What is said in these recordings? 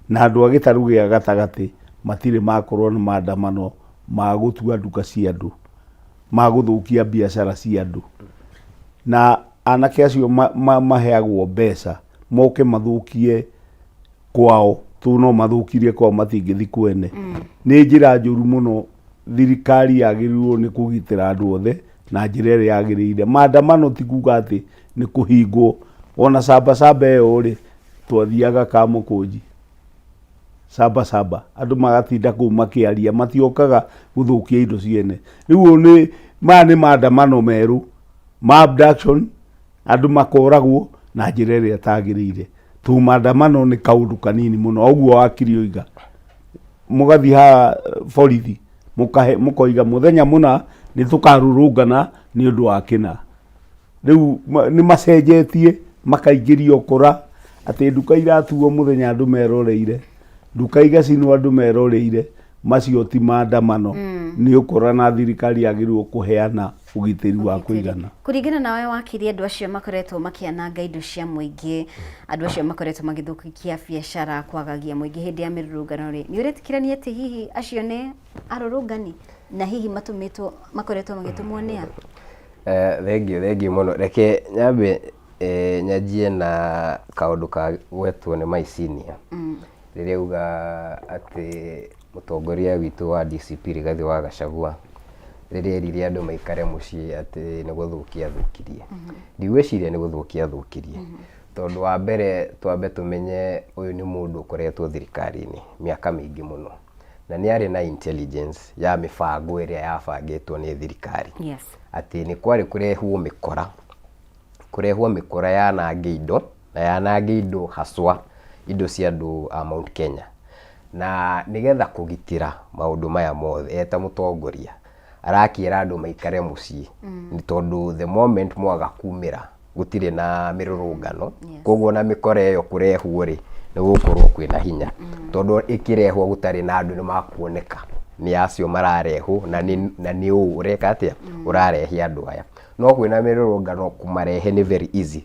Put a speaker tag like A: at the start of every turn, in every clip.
A: Na andũ a gĩtarũ gĩa gatagatĩ matirĩ makorwo na maandamano ma gũtua nduka cia andũ, ma gũthũkia biacara cia andũ. Na anake acio maheagwo mbeca moke mathũkie kwao, tondũ no mathũkirie kwao matingĩthiĩ kwene. Nĩ njĩra njũru mũno. Thirikari yagĩrĩirwo nĩ kũgitĩra andũ othe na njĩra ĩrĩa yagĩrĩire. Maandamano ti kuga atĩ nĩ kũhingwo. Ona Sabasaba ĩyo rĩ, twathiaga Kamũkũnji Sabasaba, andũ magatinda kũu makĩaria, matiokaga gũthũkia indo ciene. Rĩu ũyũ nĩ, maya nĩ maandamano merũ ma abduction, andũ makoragwo na njĩra ĩrĩa ĩtagĩrĩire. Tu maandamano nĩ kaũndũ kanini mũno, o ũguo wakiri oiga. Mũgathiĩ haha borithi, mũkahe, mũkoiga mũthenya mũna nĩ tũkarũrũngana nĩ ũndũ wa kĩna. Rĩu nĩ macenjetie makaingĩria ũkora atĩ nduka iratuo mũthenya andũ meroreire, nduka igacinwo andũ meroreire, macio ti maandamano, nĩ ũkora na thirikari yagĩrĩirwo kũheana ũgitĩri wa kũigana.
B: Kũringana nawe wakiri, andũ acio makoretwo makĩananga indo cia mũingĩ, andũ acio makoretwo magĩthũkia biacara, kwagagia mũingĩ hĩndĩ ya mĩrũrũngano rĩ, nĩ ũretĩkĩrania atĩ hihi acio nĩ arũrũngani na hihi matũmĩtwo, makoretwo magĩtũmwo nĩ a?
C: Thengiũ, thengiũ mũno. Reke nyambe nyanjie na kaũndũ ka gwetwo nĩ my senior. Rĩrĩa auga atĩ mũtongoria witũ wa DCP Rigathĩ wa Gachagua rĩrĩa erire andũ maikare mũciĩ atĩ nĩ gũthũkia athũkirie. Ndigwĩciria nĩ gũthũkia athũkirie. Tondũ wa mbere twambe tũmenye ũyũ nĩ mũndũ ũkoretwo thirikari-inĩ mĩaka mĩingĩ mũno. Na nĩ arĩ na intelligence ya mĩbango ĩrĩa yabangĩtwo nĩ thirikari. Atĩ nĩ kwarĩ kũrehwo mĩkora, kũrehwo mĩkora yanange indo, na yanange indo haswa indo cia andũ a Mount Kenya. Na nĩgetha kũgitĩra maũndũ maya mothe eta mũtongoria, arakĩra andũ maikare mũciĩ. Nĩ tondũ the moment mwaga kumĩra gũtirĩ na mĩrũrũngano, koguo ona mĩkora ĩyo kũrehwo rĩ, nĩ gũgũkorwo kwĩna hinya. Tondũ ĩkĩrehwo gũtarĩ na andũ nĩ makuoneka nĩ acio mararehwo na nĩ ũũ ũreka atĩa, ũrarehe andũ aya. No kwĩna mĩrũrũngano kũmarehe nĩ very easy,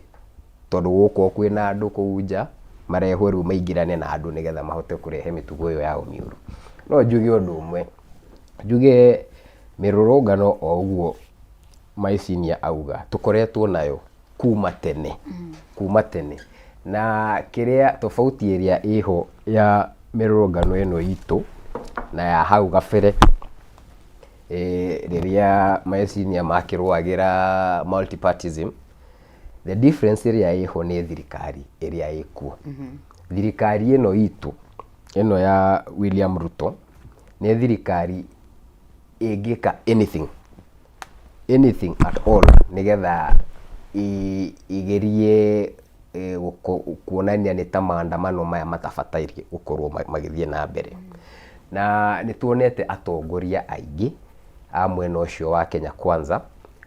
C: tondũ gũgũkorwo kwĩna andũ kũu nja, marehwo rĩu maingĩrane na andũ nĩgetha mahote kũrehe mĩtugo ĩyo yao mĩũru. No njuge ũndũ ũmwe, njuge mĩrũrũngano o ũguo my senior auga, tũkoretwo nayo kuma tene, kuma tene. Na kĩrĩa tofauti ĩrĩa ĩho ya mĩrũrũngano ĩno itũ na ya hau gabere, rĩrĩa my senior makĩrũagĩra multipartyism, the difference ĩrĩa ĩho nĩ thirikari ĩrĩa ĩkuo. Thirikari ĩno itũ, ĩno ya William Ruto, nĩ thirikari ĩngĩka anything, anything at all nĩgetha ĩgerie kuonania nĩ ta maandamano maya matabataire gũkorwo magĩthiĩ na mbere. Na nĩ tuonete atongoria aingĩ a mwena ũcio wa Kenya Kwanza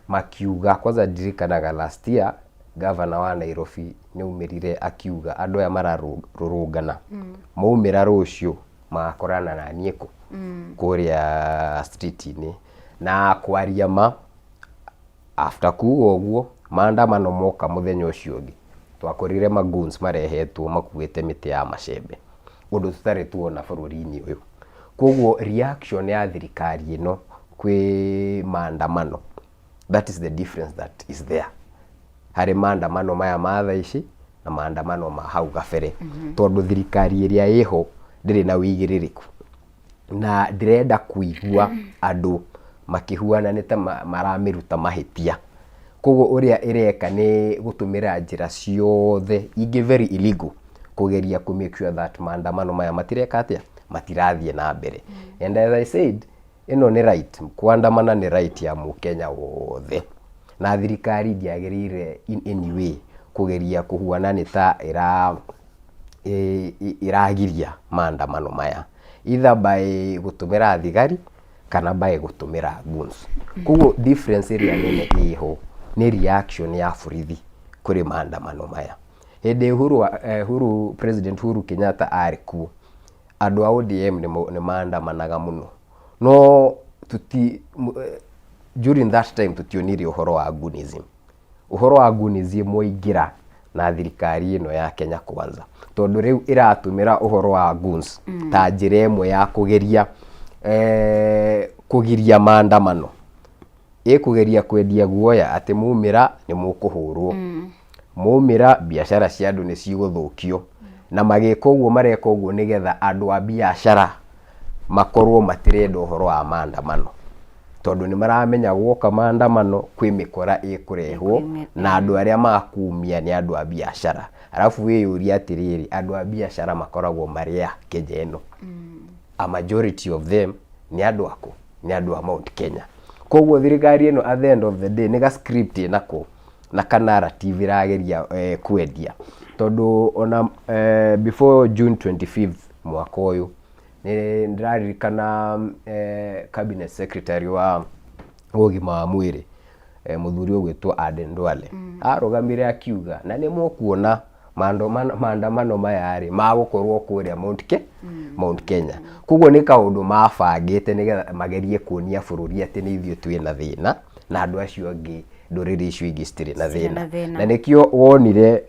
C: makiuga, kwanza ndirikanaga last year governor wa Nairobi nĩ aumĩrire akiuga andũ aya mararũrũngana maumĩra rũciũ magakorana na niĩ kũ kũrĩa street-inĩ. Na kwaria ma, after kuga ũguo, maandamano moka mũthenya ũcio ũngĩ, twakorire ma goons marehetwo makuĩte mĩtĩ ya macembe, ũndũ tũtarĩ tuona bũrũri-inĩ ũyũ. Koguo reaction ya thirikari ĩno kwĩ maandamano, that is the difference that is there harĩ maandamano maya ma thaa ici na maandamano ma hau gabere. Tondũ thirikari ĩrĩa ĩho ndĩrĩ na ũigĩrĩrĩku na ndĩrenda kũigua andũ makĩhuana nĩ ta maramĩruta mahĩtia. Koguo ũrĩa ĩreka nĩ gũtũmĩra njĩra ciothe ingĩ very illegal kũgeria kũ make sure that maandamano maya matireka atĩa, matirathiĩ na mbere. And as I said, ĩno nĩ right, kũandamana nĩ right ya mũkenya wothe, na thirikari ndĩagĩrĩire in any way kũgeria kũhuana nĩ ta ĩragiria maandamano maya, either by gũtũmĩra thigari kana by gũtũmĩra goons. Koguo difference ĩrĩa nene ĩho nĩ reaction ya borithi kũrĩ maandamano maya. Hĩndĩ Uhuru, President Uhuru Kenyatta arĩ kuo, andũ a ODM nĩ maandamanaga mũno, no tuti during that time tutionire ũhoro wa goonism. Ũhoro wa goonism waingĩra na thirikari ĩno ya Kenya Kwanza, tondũ rĩu ĩratũmĩra ũhoro wa goons ta njĩra ĩmwe ya kũgeria kũgiria maandamano. Ĩkũgeria kwendia guoya atĩ mumĩra nĩ mũkũhũrwo, mumĩra biacara cia andũ nĩ cigũthũkio, na magĩka ũguo mareka ũguo nĩgetha andũ a biacara makorwo matirenda ũhoro wa maandamano, tondũ nĩ maramenya gwoka maandamano kwĩ mĩkora ĩkũrehwo na andũ arĩa makumia nĩ andũ a biacara. Arabu wĩyũrie atĩrĩrĩ, andũ a biacara makoragwo marĩ a Kenya ĩno? A majority of them nĩ andũ akũ? Nĩ andũ a Mount Kenya. Koguo thirikari ĩno at the end of the day nĩ ga script ĩnako na ka narrative ĩrageria kwendia, tondũ ona before June 25th mwaka ũyũ nĩ ndĩraririkana cabinet secretary wa ũgima wa mwĩrĩ, mũthuri ũgwĩtwo Aden Duale, arũgamire akiuga na nĩ mũkuona maandamano maya rĩ magũkorwo kũrĩa Mount Kenya. Koguo nĩ kaũndũ mabangĩte nĩgetha magerie kuonia bũrũri atĩ nĩ ithuĩ twĩna thĩna na andũ acio angĩ, ndũrĩrĩ icio ingĩ citirĩ na
B: Citirĩ na
C: thĩna.
B: thĩna.
C: Na nĩkĩo wonire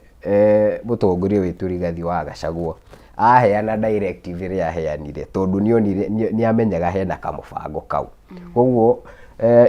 C: mũtongoria witũ Rigathi wa Gachagua aheana directive ĩrĩa aheanire, tondũ nĩonire nĩamenyaga hena kamũbango kau. Koguo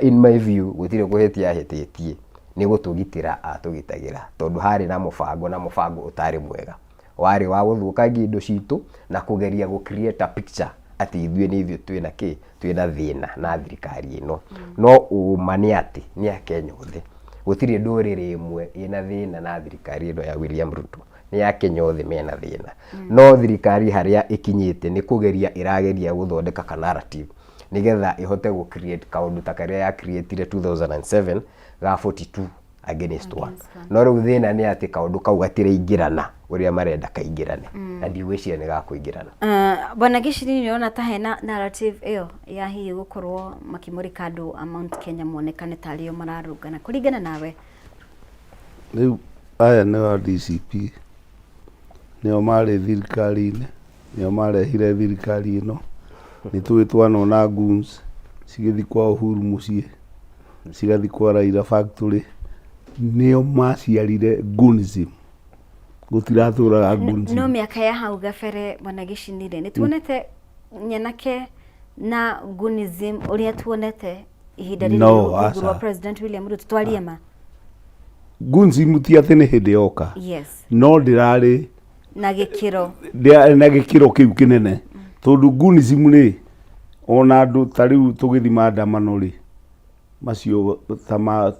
C: in my view gũtirĩ kũhĩtia ahĩtĩtie, nĩ gũtũgitĩra atũgitagĩra, tondũ harĩ na mũbango na mũbango ũtarĩ mwega, warĩ wa gũthũkangia indo citũ na kũgeria gũ create a picture atĩ ithuĩ nĩ ithuĩ twĩna kĩ, twĩna thĩna na thirikari ĩno. No ũma nĩ atĩ nĩ Akenya othe, gũtirĩ ndũrĩrĩ ĩmwe ĩna thĩna na thirikari ĩno ya William Ruto, nĩ Akenya othe mena thĩna. No thirikari harĩa ĩkinyĩte nĩ kũgeria ĩrageria gũthondeka ka narrative nĩgetha ĩhote gũ create kaũndũ ta karĩa ya create 2007 ga 42 against 1. No rĩu thĩna nĩ atĩ kaũndũ kau gatiraingĩrana ũrĩa marenda kaingĩrane, na ndigwĩciria nĩ gakũingĩrana.
B: Bwana Gĩciri, nĩ ũrona ta hena narrative ĩyo ya hihi gũkorwo makĩmũrĩka andũ a Mount Kenya monekane tarĩ o mararũngana kũringana nawe?
A: Rĩu aya nĩo a DCP, nĩo marĩ thirikari-inĩ, nĩo marehire thirikari ĩno. Nĩ tũĩ twanona goons cigĩthiĩ kwa Uhuru mũciĩ, cigathiĩ kwa Raila factory, nĩo maciarire goonism. Gũtiratũraga goonism.
B: No mĩaka ya hau gabere, Bwana Gĩcini-rĩ, nĩ tuonete nyanake na goonism ũrĩa tuonete ihinda rĩrĩ
A: No,
B: rungu rwa
A: aca.
B: President William Ruto? Twarie ma.
A: Goonism ti atĩ nĩ hĩndĩ yoka, no ndĩrarĩ
B: na gĩkĩro
A: ndĩrarĩ na gĩkĩro kĩu kĩnene, tondũ goonism rĩ, ona andũ ta rĩu tũgĩthiĩ maandamano rĩ, macio ta ma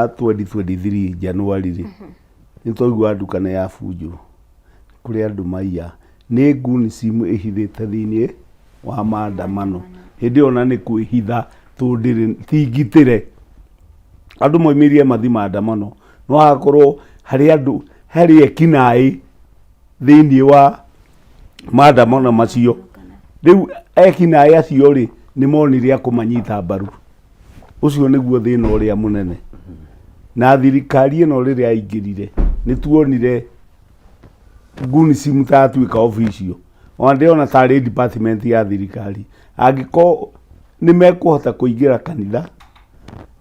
A: 2023 January rĩ, nĩ twaigua nduka nĩ yabunjwo, kũrĩ andũ maiya. Nĩ goonism ĩhithĩte thĩiniĩ wa maandamano. Hĩndĩ ĩyo na nĩ kwĩhitha, tondũ ndĩrĩ ti ngitĩre. Andũ moimĩrire mathi maandamano, no hakorwo harĩ andũ, harĩ ekinaĩ thĩiniĩ wa maandamano macio. Rĩu ekinaĩ acio rĩ, nĩ monire a kũmanyita mbaru. Ũcio nĩguo thĩna ũrĩa mũnene. Na thirikari ĩno rĩrĩa yaingĩrire, nĩ tuonire goonism ta yatuĩka official. Ona ndĩrona tarĩ department ya thirikari. Angĩkorwo nĩ mekũhota kũingĩra kanitha,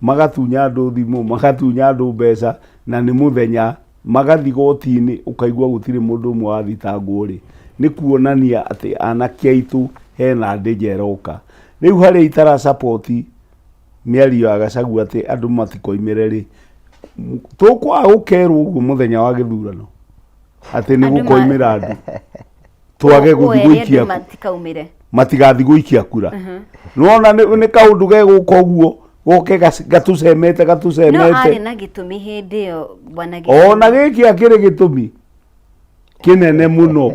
A: magatunya andũ thimũ, magatunya andũ mbeca, na nĩ mũthenya, magathiĩ goti-inĩ, ũkaigua gũtirĩ mũndũ ũmwe wathitangwo rĩ, nĩ kuonania atĩ anake aitũ hena ndĩnja ĩroka. Rĩu harĩa itara support mĩario ya Gachagua atĩ andũ matikoimĩre rĩ, tũkwaga gũkerwo ũguo mũthenya wa gĩthurano atĩ nĩ gũkoimĩra andũ twage gũthiĩ
B: Ũere andũ
A: gũikia
B: matikaumĩre.
A: Matigathiĩ gũikia kura. Nĩwona nĩ kaũndũ gegũka ũguo goke gatũcemete
B: No arĩ
A: gatũcemete.
B: Na gĩtũmi hĩndĩ ĩyo, Bwana Gĩcini.
A: Ona gĩkĩ akĩrĩ gĩtũmi kĩnene mũno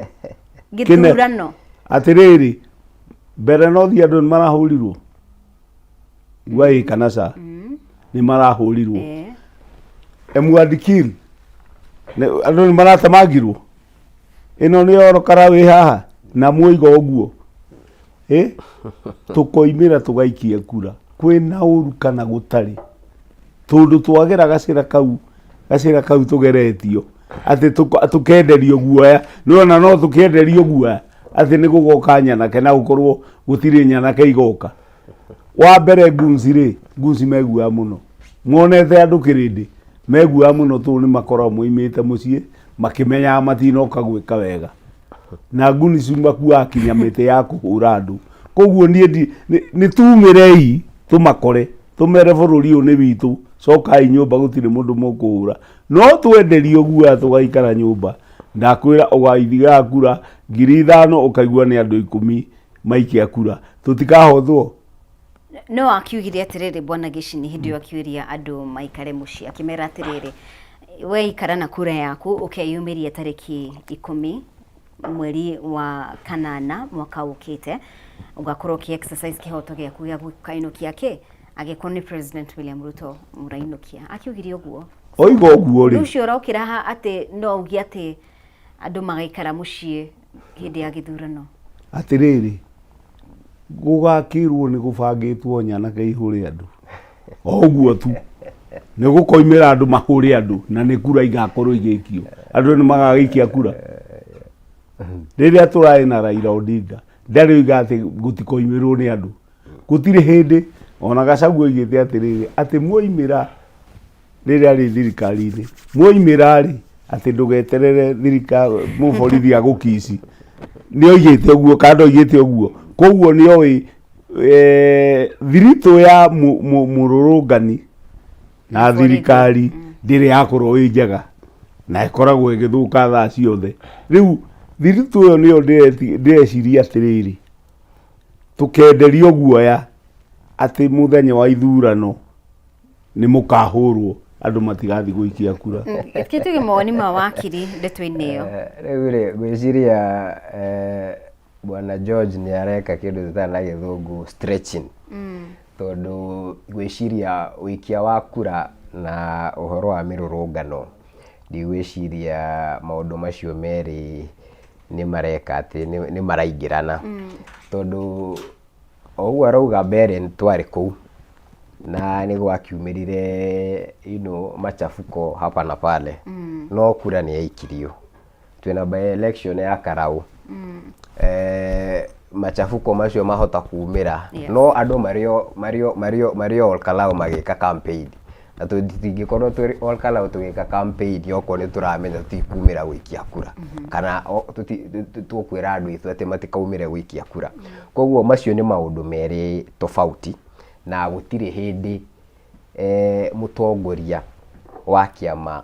B: Gĩthurano.
A: Atĩrĩrĩ, mbere no thiĩ andũ nĩ marahũrirwo gwa ĩ kana ca nĩ marahũrirwo. Emwandikiri andũ nĩ maratemangirwo, ĩno nĩ orokara wĩ haha na mwoiga ũguo ĩ tũkoimĩra tũgaikie kura kwĩna ũru kana gũtarĩ, tondũ twagera gacĩra kau tũgeretio atĩ tũkenderio guoya. Nĩwona no tũkĩenderio guoya atĩ nĩ gũgoka nyanake na gũkorwo gũtirĩ nyanake igoka. Wa mbere goons rĩ, goons meguoya mũno, monete andũ kĩrĩndĩ. Meguoya mũno tondũ nĩ makoragwo moimĩte mũciĩ makĩmenyaga matinoka gwĩka wega. Na nguni cimakuaga kinya mĩtĩ ya kũhũra andũ. Koguo niĩ ndi nĩ tumĩrei tũmakore tũmere bũrũri ũyũ nĩ witũ, cokai nyũmba gũtirĩ mũndũ mũkũhũra. No twenderio guoya tũgaikara nyũmba, ndakwĩra ũgaithiaga kura 5,000 ũkaigua nĩ andũ 10 maikia kura, tũtikahotwo.
B: No akiugire atĩrĩrĩ Bwana Gĩcini hĩndĩ ĩyo akiũria andũ maikare mũciĩ akĩmera atĩrĩrĩ, we ikara na kura yaku ũkeyumĩria tarĩki 10 mweri wa kanana mwaka ũkĩte ũgakorwo ũkĩ exercise kĩhoto gĩaku gĩa gũkainũkia kĩ angĩkorwo nĩ President William Ruto mũrainũkia. Akiugire ũguo.
A: Oiga ũguo rĩ.
B: Ũcio ũrokĩra ha atĩ no uge atĩ andũ magaikara mũciĩ hĩndĩ ya gĩthurano.
A: Atĩrĩrĩ, gũgakĩrwo nĩ gũbangĩtwo nyanake ihũre andũ. O ũguo tu. Nĩ gũkoimĩra andũ mahũre andũ na nĩ kura igakorwo igĩikio. Andũ nĩ magagĩikia kura. Rĩrĩa tũrarĩ na Raila Odinga, ndarĩ oiga atĩ gũtikoimĩrwo nĩ andũ. Gũtirĩ hĩndĩ ona Gachagua oigĩte atĩrĩrĩ, atĩ mwoimĩra rĩrĩa arĩ thirikari-inĩ, mwoimĩra rĩ, atĩ ndũgeterere thirikari mũborithi agũkici. Nĩ oigĩte ũguo kana ndoigĩte ũguo? Koguo nĩ oĩ thiritũ ya mũrũrũngani na thirikari ndĩrĩ yakorwo ĩ njega na ĩkoragwo ĩgĩthũka thaa ciothe. Rĩu thiritũ ĩyo nĩyo ndĩreciria atĩrĩrĩ, tũkenderio guoya atĩ mũthenya wa ithurano nĩ mũkahũrwo andũ matigathiĩ gũikia kura.
B: Reke tuge mawoni ma wakiri ndeto-inĩ ĩyo.
C: Rĩu rĩ, ngwĩciria Bwana George nĩ areka kĩndũ tũtaga na gĩthũngũ stretching. Tondũ ngwĩciria ũikia wa kura na ũhoro wa mĩrũrũngano, ndigwĩciria maũndũ macio merĩ nĩ mareka atĩ, nĩ maraingĩrana. Tondũ o ũguo arauga mbere twarĩ kũu, na nĩ gwakiumĩrire you know, machafuko hapa na pale, no kura nĩ yaikirio. Twĩna by election ya Karau. Machafuko macio mahota kumĩra. No andũ marĩ o Olkalau magĩka campaign. Na tũtingĩkorwo twĩ Olkalau tũgĩka campaign okorwo nĩ tũramenya tũtikumĩra gũikia kura. Kana tũkwĩra andũ aitũ atĩ matikaumĩre gũikia kura. Koguo macio nĩ maũndũ merĩ tofauti na gũtirĩ hĩndĩ mũtongoria wa kĩama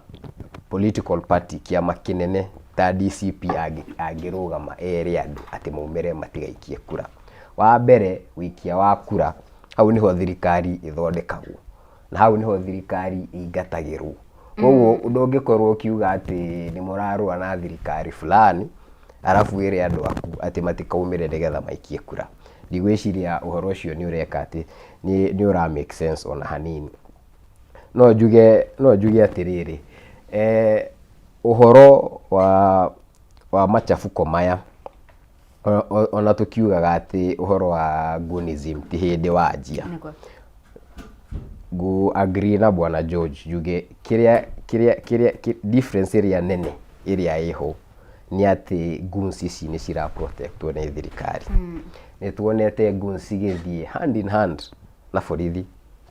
C: political party kĩama kĩnene ta DCP angĩrũgama ere andũ atĩ maumĩre matigaikie kura. Wa mbere ũikia wa kura hau nĩho thirikari ĩthondekagwo na hau nĩho thirikari ĩingatagĩrwo. Koguo ndũngĩkorwo ũkiuga atĩ nĩ mũrarũa na thirikari fulani arabu wĩre andũ aku atĩ matikaumĩre nĩgetha maikie kura. Ndigwĩciria ũhoro ũcio nĩ ũreka atĩ nĩ ũra make sense ona hanini. No njuge no njuge atĩrĩrĩ, ũhoro wa machafuko maya ona tũkiugaga atĩ ũhoro wa Gunism ti hĩndĩ wanjia. Ngũ agree na Bwana George njuge kĩrĩa kĩrĩa kĩrĩa difference ĩrĩa nene ĩrĩa ĩho nĩ atĩ goons ici nĩ cira protectwo nĩ thirikari. Nĩ tuonete goons igĩthiĩ hand in hand na borithi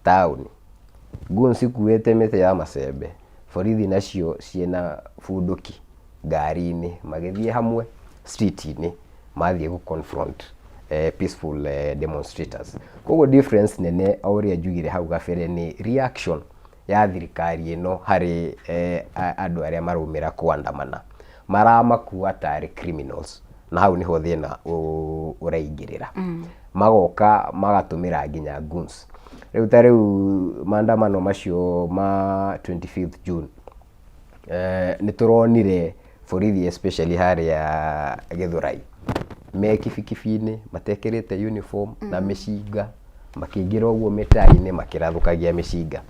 C: taũni. Goons ikuĩte mĩtĩ ya macembe, borithi nacio ciĩna bunduki ngari-inĩ magĩthiĩ hamwe street-inĩ mathiĩ gũ confront peaceful demonstrators. Koguo difference nene o ũrĩa njugire hau gabere nĩ reaction ya thirikari ĩno harĩ andũ arĩa maraumĩra kũandamana. Maramakua tarĩ criminals na hau nĩho thĩna ũraingĩrĩra. Magoka magatũmĩra nginya goons. Rĩu ta rĩu maandamano macio ma 25th June, nĩ tũronire borithi especially harĩa Gĩthũrai me kibikibi-inĩ matekĩrĩte uniform na mĩcinga makĩingĩra ũguo mĩtaa-inĩ makĩrathũkagia mĩcinga.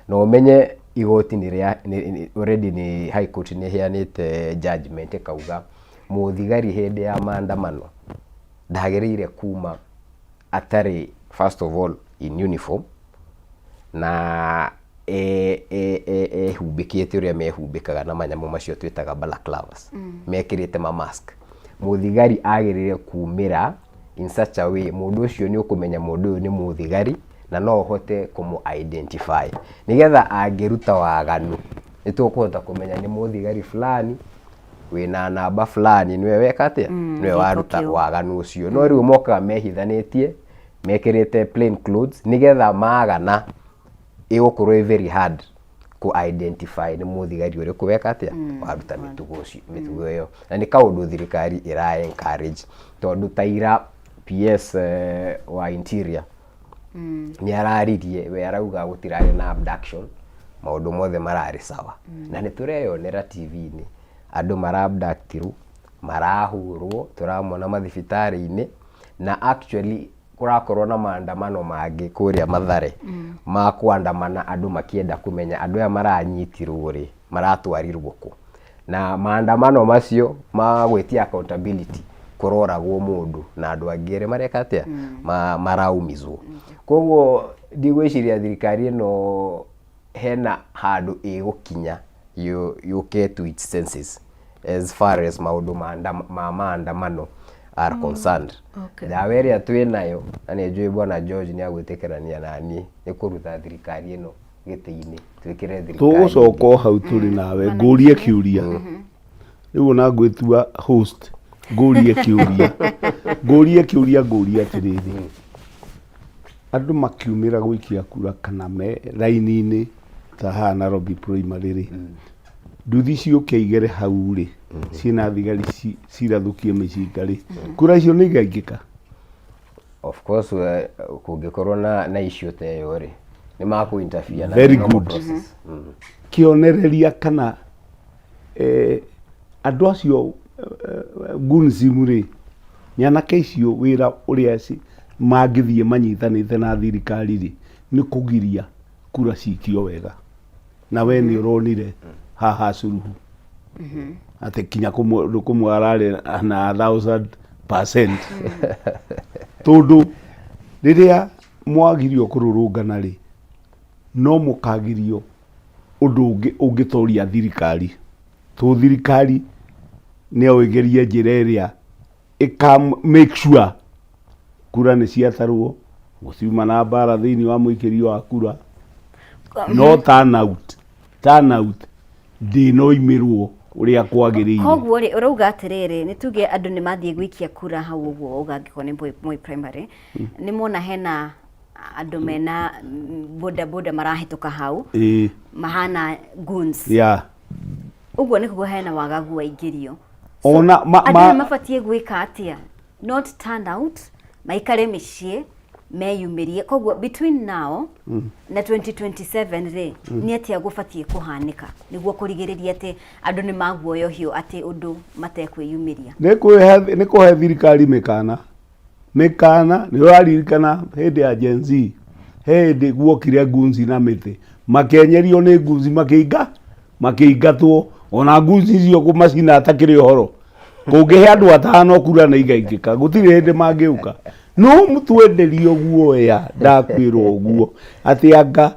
C: Na ũmenye igoti nĩ rĩa already nĩ High Court nĩ ĩheanĩte judgement ĩkauga mũthigari hĩndĩ ya maandamano ndagĩrĩire kuma atarĩ first of all in uniform na ehumbĩkĩte ũrĩa mehumbĩkaga na manyamũ macio twĩtaga balaclavas, mekĩrĩte ma mask. Mũthigari agĩrĩire kumĩra in such a way mũndũ ũcio nĩ ũkũmenya mũndũ ũyũ nĩ mũthigari Na no ũhote kũmũ identify nĩgetha angĩruta waganu nĩ tũkũhota kũmenya nĩ mũthigari fulani wĩna namba fulani nĩwe weka atĩa, nĩwe
B: gĩko
C: waruta
B: kĩu.
C: Waganu ũcio. No rĩu mokaga mehithanĩtie mekĩrĩte plain clothes nĩgetha magana ĩgũkorwo ĩ very hard kũ identify nĩ mũthigari ũrĩkũ weka atĩa, waruta mĩtugo ũcio, mĩtugo ĩyo. Na nĩ kaũndũ thirikari ĩra encourage, tondũ ta ira PS wa Interior nĩ araririe, we arauga gũtirarĩ na abduction, maũndũ mothe mararĩ sawa. Na nĩ tũreyonera TV-inĩ andũ mara abductirwo, marahũrwo, tũramona mathibitarĩ-inĩ. Na actually kũrakorwo na maandamano mangĩ kũrĩa Mathare ma kũandamana, andũ makĩenda kũmenya andũ aya maranyitirwo rĩ, maratwarirwo kũ. Na maandamano macio ma gwĩtia accountability, kũroragwo mũndũ na andũ angĩ erĩ mareka atĩa, maraumizwo. Koguo ndigwĩciria thirikari ĩno hena handũ ĩgũkinya yũke to its senses as far as maũndũ ma maandamano are concerned. Ndawa ĩrĩa twĩ nayo, na nĩ njũĩ bwana George nĩ agwĩtĩkĩrania naniĩ, nĩ kũruta thirikari ĩno gĩtĩ-inĩ, twĩkĩre thirikari
A: Tũgũcoka o hau tũrĩ nawe. Ngũrie kĩũria rĩu, ona ngwĩtua host, ngũrie kĩũria, ngũrie kĩũria, ngũrie atĩrĩrĩ, andũ makiumĩra gũikia kura kana me raini-inĩ ta haha Nairobi Primary rĩ, nduthi ciũke igere hau rĩ, ciĩna thigari cirathũkie mĩcinga rĩ, kura icio nĩ igaingĩka?
C: Of course, kũngĩkorwo na issue ta ĩyo rĩ, nĩ makũ interfere na
A: Very
C: the normal
A: good.
C: process.
A: Kĩonereria kana andũ acio gunsimu rĩ, nyanake icio, wĩra ũrĩa mangĩthiĩ manyitanĩte na thirikari rĩ, nĩ kũgiria kura cikio wega. Na we nĩ ũronire haha Suluhu atĩ kinya kũndũ kũmwe ararĩ na 1000%, tondũ rĩrĩa mwagirio kũrũrũngana rĩ, no mũkagirio ũndũ ũngĩ ũngĩtoria thirikari. To thirikari nĩo ĩgerie njĩra ĩrĩa ĩka make sure kura nĩ ciatarwo, gũtiuma na mbara thĩinĩ wa mũikĩrio wa kura. No turnout ndĩnoimĩrwo ũrĩa kwagĩrĩire.
B: Koguo rĩ, ũrauga atĩrĩrĩ, nĩ tuge andũ nĩ mathiĩ gũikia kura hau ũguo wauga, angĩkorwo nĩ Moi Primary, nĩ mona hena andũ mena boda boda marahĩtũka hau mahana goons, ũguo nĩ kuga hena wagagu waingĩrio.
A: Ona
B: Andũ nĩ mabatiĩ gwĩka atĩa? Not turn out, maikare mĩciĩ meyumĩrie. Koguo between now na 2027 rĩ, nĩ atĩa gũbatiĩ kũhanĩka nĩguo kũrigĩrĩria atĩ andũ nĩ maguoyohio atĩ ũndũ matekwĩyumĩria?
A: Nĩ kũhe thirikari mĩkana. Mĩkana, nĩ ũraririkana hĩndĩ ya Gen Z, he hĩndĩ guokire ngunzi na mĩtĩ, makenyerio nĩ ngunzi, makĩinga makĩingatwo. Ona ngunzi icio kũmacina atakĩrĩ ũhoro, kũngĩhe andũ atano kura nĩ igaingĩka, gũtirĩ hĩndĩ mangĩũka. No mũtwenderio guoya, ndakwĩra ũguo atĩ anga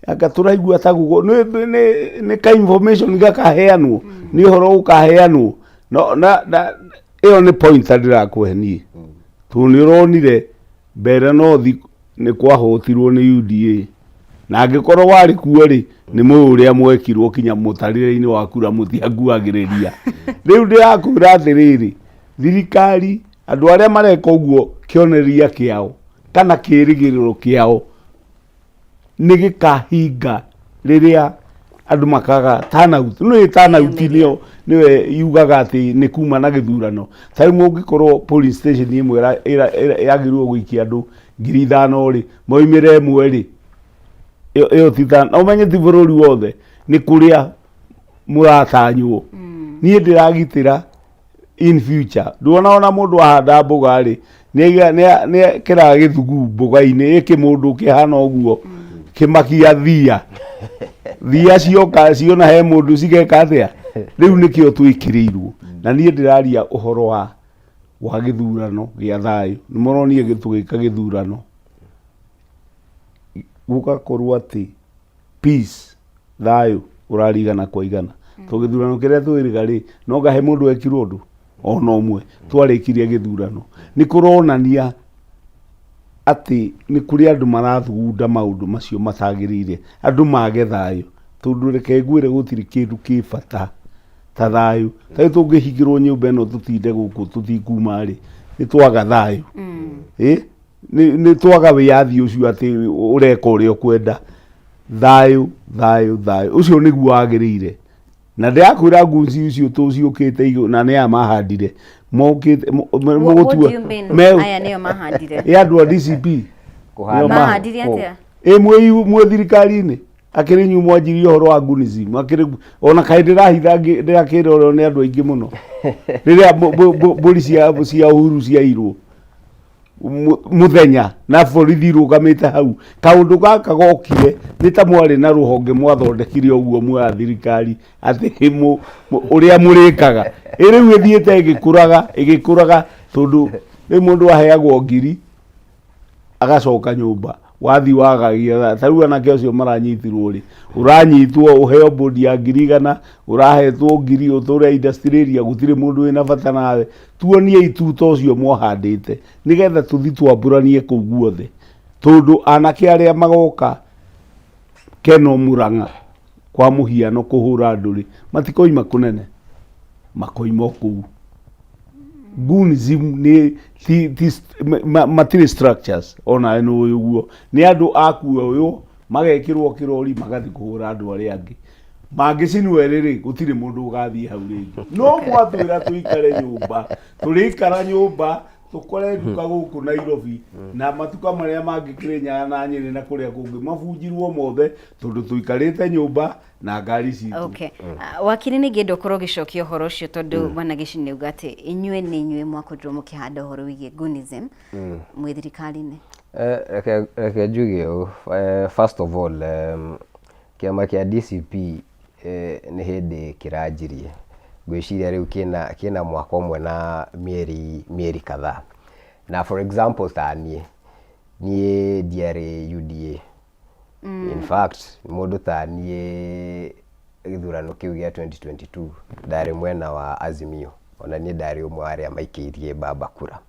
A: anga tũraigua ta gugo nĩ ka information gakaheanwo, nĩ ũhoro ũkaheanwo. No na ĩyo nĩ pointer ndĩrakũhe niĩ, tondũ nĩ ũronire mbere nothi nĩ kwahotirwo nĩ UDA, na angĩkorwo warĩ kuo rĩ, nĩ mũĩ ũrĩa mwekirwo kinya mũtarĩre-inĩ wa kura mũtianguagĩrĩria. Rĩu ndĩrakwĩra atĩrĩrĩ, thirikari, andũ arĩa mareka ũguo, kĩonereria kĩao kana kĩrĩgĩrĩro kĩao nĩ gĩkahinga rĩrĩa andũ makaga turnout. Nĩ turnout nĩyo nĩyo yugaga atĩ nĩ kuma na gĩthurano. Ta rĩu mũngĩkorwo polling station ĩmwe yagĩrĩirwo gũikia andũ 5,000 rĩ, moimĩre ĩmwe rĩ, ĩyo ti na ũmenye ti bũrũri wothe, nĩ kũrĩa mũratanywo. Niĩ ndĩragitĩra in future. Nduona ona mũndũ ahanda mboga rĩ, nĩ ekĩraga gĩthugu mboga-inĩ ĩkĩ, mũndũ kĩhana ũguo kĩmakia thia thia cioka ciona he mũndũ cigeka atĩa. Rĩu nĩkĩo twĩkĩrĩirwo. Na niĩ ndĩraria ũhoro wa gĩthurano gĩa thayũ. Nĩ mũronire tũgĩka gĩthurano gũgakorwo atĩ peace, thayũ ũrarĩ igana kwa igana, to gĩthurano kĩrĩa twĩrĩga rĩ, no ngahe mũndũ ekirwo ũndũ ona ũmwe. Twarĩkirie gĩthurano nĩ kũronania Atĩ nĩ kũrĩ andũ marathugunda maũndũ macio matagĩrĩire, andũ mage thayũ, tondũ reke ngwĩre gũtirĩ kĩndũ kĩ bata ta thayũ. Ta rĩu tũngĩhingĩrwo nyũmba ĩno tũtinde gũkũ tũtikuma rĩ, nĩ twaga thayũ. Ĩ? Nĩ twaga wĩyathi ũcio atĩ ũreka ũrĩa ũkwenda. Thayũ, thayũ, thayũ. Ũcio nĩguo wagĩrĩire. Na ndĩrakwĩra ngunci icio tũciũkĩte igũrũ na nĩ aya mahandire mokĩte
B: What do
A: mũgũtua
B: you mean? Aya nĩo mahandire.
A: ĩ andũ a DCP
C: Kũhanda
A: nĩo ma-
B: Mahandire atĩa?
A: Ĩ mwĩ thirikari-inĩ akĩrĩ inyuĩ mwanjirie ũhoro wa ngunism akĩrĩ ona kaĩ ndĩrahitha ndĩrakĩrorwo nĩ andũ aingĩ mũno rĩrĩa mbũri cia Uhuru ciairwo Mũthenya na borithi irũgamĩte hau. Kaũndũ gaka gokire nĩ ta mwarĩ na rũhonge mwathondekire ũguo muoya thirikari atĩ ũrĩa mũrĩkaga. Ĩ rĩu ĩthiĩte ĩgĩkũraga ĩgĩkũraga tondũ rĩu mũndũ aheagwo ngiri agacoka nyũmba wathiĩ wagagia. Ta rĩu anake acio maranyitirwo rĩ, ũranyitwo ũheo bond ya 100,000, ũrahetwo ngiri ũtũre industrial area gũtirĩ mũndũ wĩna bata nawe. Tuoniei tuta ũcio mwahandĩte nĩgetha tũthi twambũranie kũu guothe, tondũ anake arĩa magoka Keno Murang'a kwa mũhiano kũhũra andũ rĩ, matikoima kũnene, makoima o kũu. Goonism nĩ ti, ti, matirĩ structures onawe nĩ ũĩ ũguo, nĩ andũ a kuoywo magekĩrwo kĩrori magathiĩ kũhũra andũ arĩa angĩ. Mangĩcinwo erĩ rĩ, gũtirĩ mũndũ ũgathiĩ hau rĩngĩ. No mwatwĩra tũikare nyũmba, tũrĩikara nyũmba tũkore nduka gũkũ Nairobi na matuka marĩa mangĩ Kĩrĩnyaga na Nyĩrĩ na kũrĩa kũngĩ mabunjirwo mothe tondũ tũikarĩte nyũmba na ngari citũ.
B: Okay. Ah, wakiri nĩ ingĩenda ũkorwo ũgĩcokia ũhoro ũcio tondũ bwana Gĩci nĩ auga atĩ inyuĩ nĩ inyuĩ mwakorirwo mũkĩhanda ũhoro wĩgiĩ Goonism mwĩ thirikari-inĩ.
C: Reke njuge ũũ, first of all, kĩama kĩa DCP nĩ hĩndĩ kĩranjirie, ngwĩciria rĩu kĩna mwaka ũmwe na mĩeri kadhaa. Na for example ta niĩ, niĩ ndiarĩ UDA. In fact mũndũ ta niĩ gĩthurano kĩu gĩa 2022 ndarĩ mwena wa Azimio, ona niĩ ndarĩ ũmwe wa arĩa maikĩirie baba kura.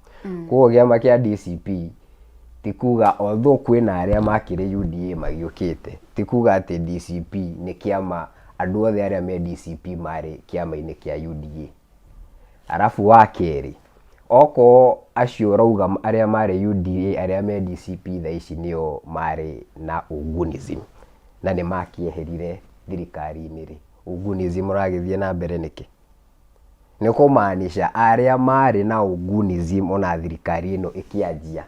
C: Koguo kĩama kĩa DCP ti kuga although kwĩna arĩa makĩrĩ UDA magĩũkĩte, ti kuga atĩ DCP nĩ kĩama andũ othe arĩa me DCP marĩ kĩama-inĩ kĩa UDA. Arabu wa kerĩ, okorwo acio ũrauga arĩa marĩ UDA arĩa me DCP thaa ici nĩo marĩ na ũgunism na nĩ makĩeherire thirikari-inĩ rĩ, ũgunism ũragĩthiĩ na mbere nĩkĩ? Nĩ kũmaanisha arĩa marĩ na ũgunism ona thirikari ĩno ĩkĩanjia,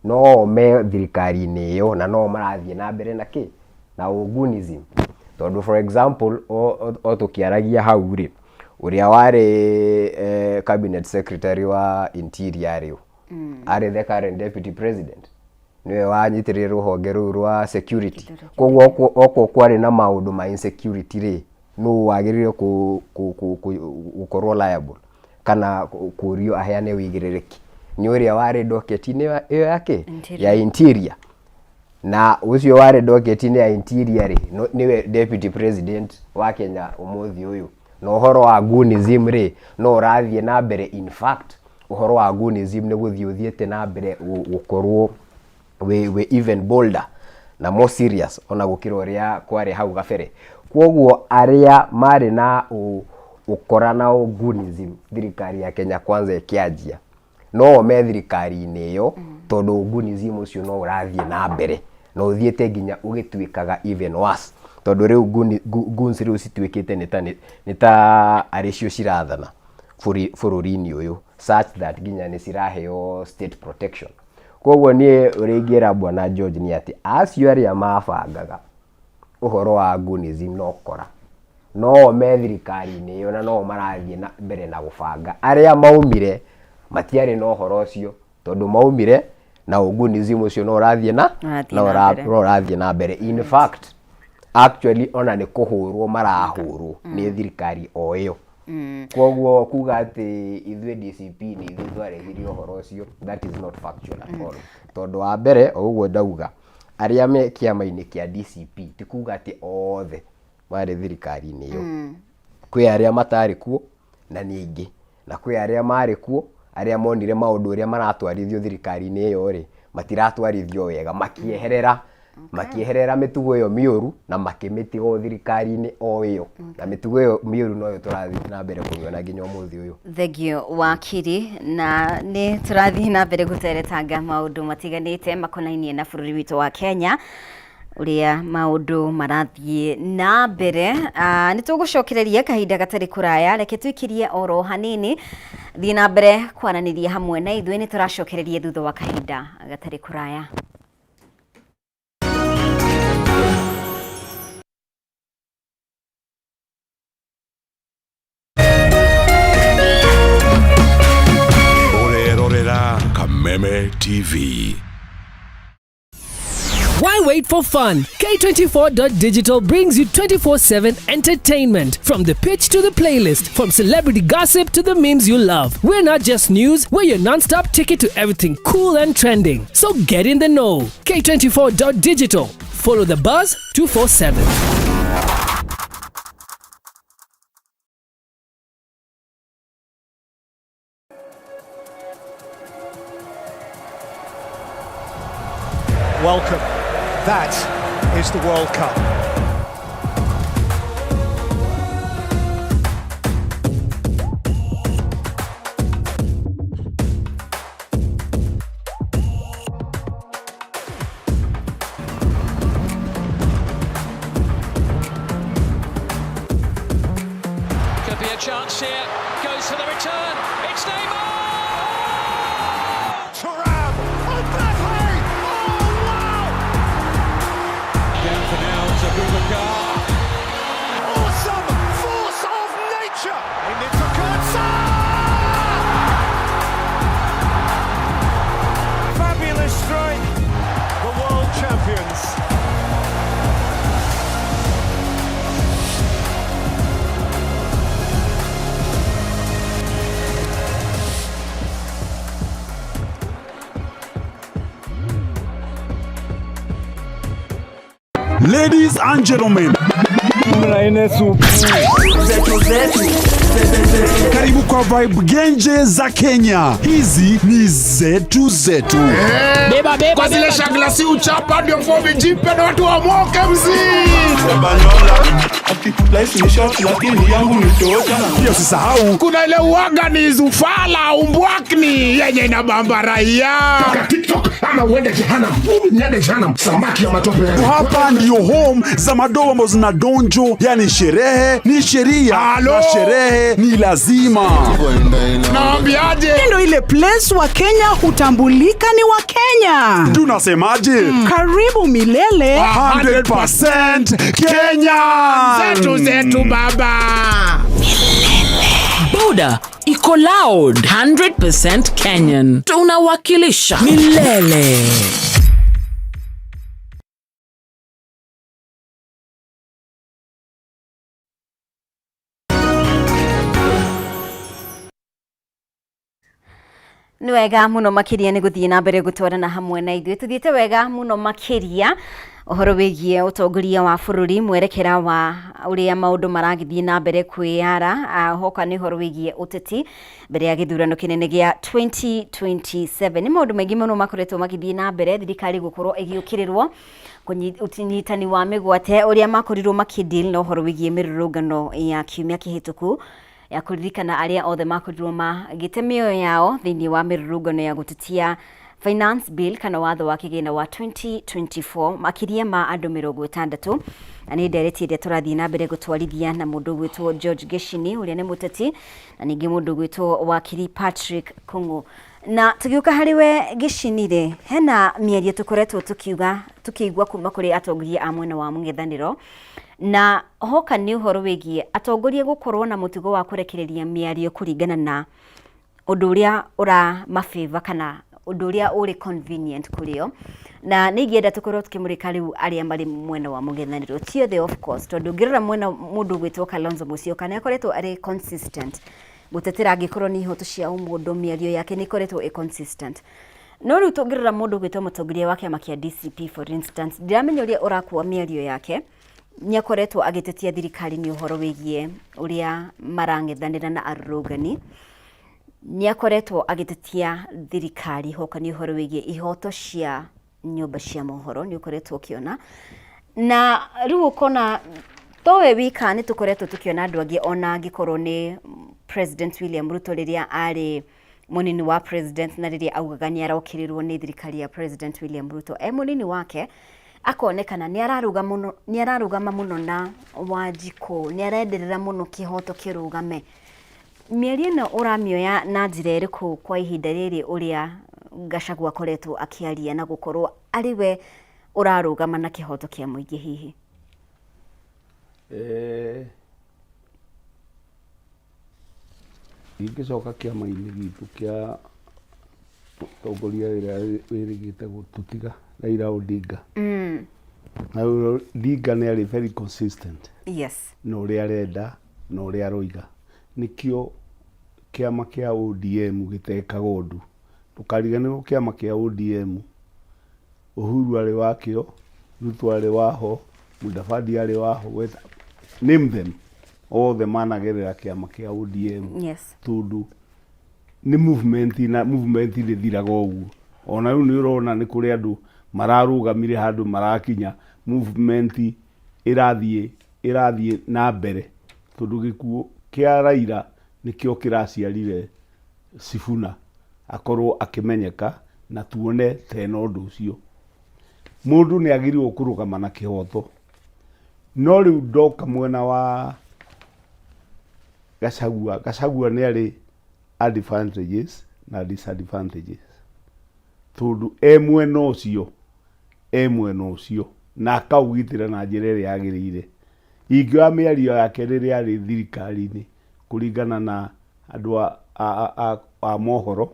C: no o me thirikari-inĩ ĩyo na no o marathiĩ na mbere na kĩ? Na ũgunism. Tondũ for example o tũkĩaragia hau rĩ, ũrĩa warĩ cabinet secretary wa interior rĩ, arĩ the current deputy president. Nĩwe wanyitĩrĩire rũhonge rũu rwa security. Koguo okorwo kwarĩ na maũndũ ma insecurity rĩ, nũ wagĩrĩire gũkorwo liable kana kũrio aheane ũigĩrĩrĩki? Nĩ ũrĩa warĩ docket-inĩ ĩyo ya kĩ? Ya interior. Na ũcio warĩ docket-inĩ ya interior rĩ, nĩwe deputy president wa Kenya ũmũthĩ ũyũ. Na ũhoro wa goonism rĩ, no ũrathiĩ na mbere in fact ũhoro wa goonism nĩ gũthiĩ ũthiĩte na mbere gũkorwo wĩ even bolder na more serious ona gũkĩra ũrĩa kwarĩ hau gabere. Kwoguo arĩa marĩ na ũkora na goonism thirikari ya Kenya Kwanza ĩkĩanjia, no o me thirikari-inĩ ĩyo tondũ goonism ũcio no ũrathiĩ na mbere na ũthiĩte nginya ũgĩtuĩkaga even worse tondũ rĩu goons rĩu cituĩkĩte nĩ ta arĩ cio cirathana bũrũri-inĩ ũyũ such that nginya nĩ ciraheo state protection. Koguo niĩ ũrĩa ingĩra bwana George nĩ atĩ acio arĩa mabangaga ũhoro wa goonism na ũkora no o me thirikari-inĩ ĩyo na no o marathiĩ na mbere na gũbanga. Arĩa maumire matiarĩ na ũhoro ũcio tondũ maumire na ũgunism ũcio no ũrathiĩ na
B: Ũrathiĩ
C: no
B: na mbere.
C: no ũrathiĩ na mbere. In fact actually ona nĩ kũhũrwo marahũrwo nĩ thirikari o ĩyo. Koguo kuga atĩ ithuĩ DCP nĩ ithuĩ twarehire ũhoro ũcio, that is not factual at all. Tondũ wa mbere o ũguo ndauga, arĩa me kĩama-inĩ kĩa DCP ti kuga atĩ othe marĩ thirikari-inĩ ĩyo. Kwĩ arĩa matarĩ kuo na nĩ aingĩ, na kwĩ arĩa marĩ kuo arĩa monire maũndũ ũrĩa maratwarithio thirikari-inĩ ĩyo rĩ, Matiratwarithio wega, makĩeherera makĩeherera mĩtugo ĩyo mĩũru na makĩmĩtiga o thirikari-inĩ o ĩyo, na mĩtugo ĩyo mĩũru noyo tũrathiĩ na mbere kũmĩona nginya ũmũthĩ ũyũ.
B: Thengio wakiri, na nĩ tũrathiĩ na mbere gũteretanga maũndũ matiganĩte makonainie na bũrũri witũ wa Kenya, ũrĩa maũndũ marathiĩ na mbere. Nĩ tũgũcokereria kahinda gatarĩ kũraya, reke tũikirie oro hanini, thiĩ na mbere kwaranĩria hamwe na ithuĩ, nĩ tũracokereria thutha wa kahinda gatarĩ kũraya.
D: Ũrerorera Kameme TV.
E: Why wait for fun? K24.digital brings you 24/7 entertainment. From the pitch to the playlist, from celebrity gossip to the memes you love. We're not just news, we're your non-stop ticket to everything cool and trending. So get in the know. K24.digital. Follow the buzz 247.
F: Welcome. That is the World Cup.
G: Could be a chance here. Goes for the return. It's Neymar!
F: Thuram! Mbappe! Oh, wow!
G: Down for now to Boubacar.
F: Awesome force of nature! In it for Kurtza! Fabulous strike! The world champions.
D: Ladies and gentlemen, karibu kwa Vibe Genje za Kenya. Hizi ni zetu zetu.
H: Kwa zile shagla si uchapa ndio fomi jipe na watu wamoke mzii.
D: Pia usisahau
H: Kuna ile uwaga ni zufala umbwakni yenye inabamba raia.
I: TikTok ama uende jehanamu. Niende jehanamu, samaki ya matope.
D: Hapa ndio home za madogo ambazo zina donjo, yani sherehe ni sheria
H: Alo.
D: na sherehe ni lazima.
H: Naambiaje?
J: Ndio ile place wa Kenya hutambulika ni wa Kenya.
D: Tunasemaje?
J: Karibu milele.
D: 100% Kenya.
H: Zetu zetu baba.
K: Boda iko loud, 100% Kenyan, tunawakilisha milele.
B: Nĩ wega mũno makĩria nĩ gũthiĩ na mbere gũtwarana hamwe na ithuĩ, tũthiĩte wega mũno makĩria ũhoro wĩgiĩ ũtongoria wa bũrũri, mwerekera wa ũrĩa maũndũ maragĩthiĩ na mbere kwĩyara, hoka nĩ ũhoro wĩgiĩ ũteti mbere ya gĩthurano kĩnene gĩa 2027. Nĩ maũndũ maingĩ mũno makoretwo magĩthiĩ na mbere, thirikari gũkorwo ĩgĩũkĩrĩrwo, ũnyitani wa mĩgwate, ũrĩa makorirwo makĩdeal na ũhoro wĩgiĩ mĩrũrũngano ya kiumia kĩhĩtũku ya kũririkana arĩa othe makorirwo magĩte mĩoyo yao thĩinĩ wa mĩrũrũngano ya gũtetia Finance Bill kana watho wa kĩgĩna wa 2024, makĩria ma andũ 60. Na nĩ ndereti ĩrĩa tũrathiĩ na mbere gũtwarithia na mũndũ ũgwĩtwo George Gĩcini, ũrĩa nĩ mũteti, na ningĩ mũndũ ũgwĩtwo wakiri Patrick Kung'u. Na tũgĩũka harĩ we Gĩcini rĩ, hena mĩario tũkoretwo tũkiuga tũkĩigua kuma kũrĩ atongoria a mwena wa mũng'ethanĩro, na hoka nĩ ũhoro wĩgiĩ atongoria gũkorwo na mũtugo wa kũrekereria mĩario kũringana na ũndũ ũrĩa ũramabĩva kana ũndũ ũrĩa ũrĩ convenient kũrĩ o. Na nĩ ingĩenda tũkorwo tũkĩmũrĩka rĩu arĩa marĩ mwena wa mũng'ethanĩro, ti othe of course, tondũ ũngĩrora mwena mũndũ ũgwĩtwo Kalonzo Musyoka nĩ akoretwo arĩ consistent gũtetera angĩkorwo nĩ ihoto cia ũmũndũ, mĩario yake nĩ ĩkoretwo ĩ consistent. No rĩu tũngĩrora mũndũ ũgwĩtwo mũtongoria wa kĩama kĩa DCP, for instance, ndiramenya ũrĩa ũrakua mĩario yake, nĩ akoretwo agĩtetia thirikari nĩ ũhoro wĩgiĩ ũrĩa marang'ethanĩra na arũrũngani. Nĩ akoretwo agĩtetia thirikari hoka nĩ ũhoro wĩgiĩ ihoto cia nyũmba cia mohoro, nĩ ũkoretwo ũkĩona. Na rĩu ũkona towe wika, nĩ tũkoretwo tũkĩona andũ angĩ, ona angĩkorwo nĩ President William Ruto rĩrĩa arĩ mũnini wa president, na rĩrĩa augaga nĩ arokĩrĩrwo nĩ thirikari ya President William Ruto e mũnini wake, akonekana nĩ ararũgama mũno, nĩ ararũgama mũno na Wanjikũ, nĩ arenderera mũno kĩhoto kĩrũgame. Mĩario ĩno ũramĩoya na njĩra ĩrĩkũ kwa ihinda rĩrĩ ũrĩa Gachagua akoretwo akĩaria na gũkorwo arĩ we ũrarũgama na kĩhoto kĩa mũingĩ hihi?
A: Ingĩcoka kĩama-inĩ gitũ kĩa mũtongoria ũrĩa wĩrĩgĩte gũtũtiga, Raila Odinga. Raila Odinga nĩ arĩ very consistent na ũrĩa arenda na ũrĩa aroiga. Nĩkĩo kĩama kĩa ODM gĩtekaga ũndũ. Ndũkariganĩrwo kĩama kĩa ODM, Uhuru arĩ wakĩo, Ruto arĩ waho, Mudavadi arĩ waho, name them, othe managerera kĩama kĩa ODM. Tondũ nĩ movement na movement ndĩthiraga ũguo. Ona rĩu nĩ ũrona nĩ kũrĩ andũ mararũgamire handũ marakinya, movement ĩrathiĩ ĩrathiĩ na mbere, tondũ gĩkuũ kĩa Raila nĩkĩo kĩraciarire Sifuna akorwo akĩmenyeka na tuone ta ena ũndũ ũcio. Mũndũ nĩ agĩrĩirwo kũrũgama na kĩhoto. No rĩu ndoka mwena wa Gachagua, Gachagua nĩ arĩ advantages na disadvantages, tondũ e mwena ũcio, e mwena ũcio na akaũgitĩra na njĩra ĩrĩa yagĩrĩire. Ingĩoya mĩario yake rĩrĩa arĩ thirikari-inĩ kũringana na andũ a mohoro,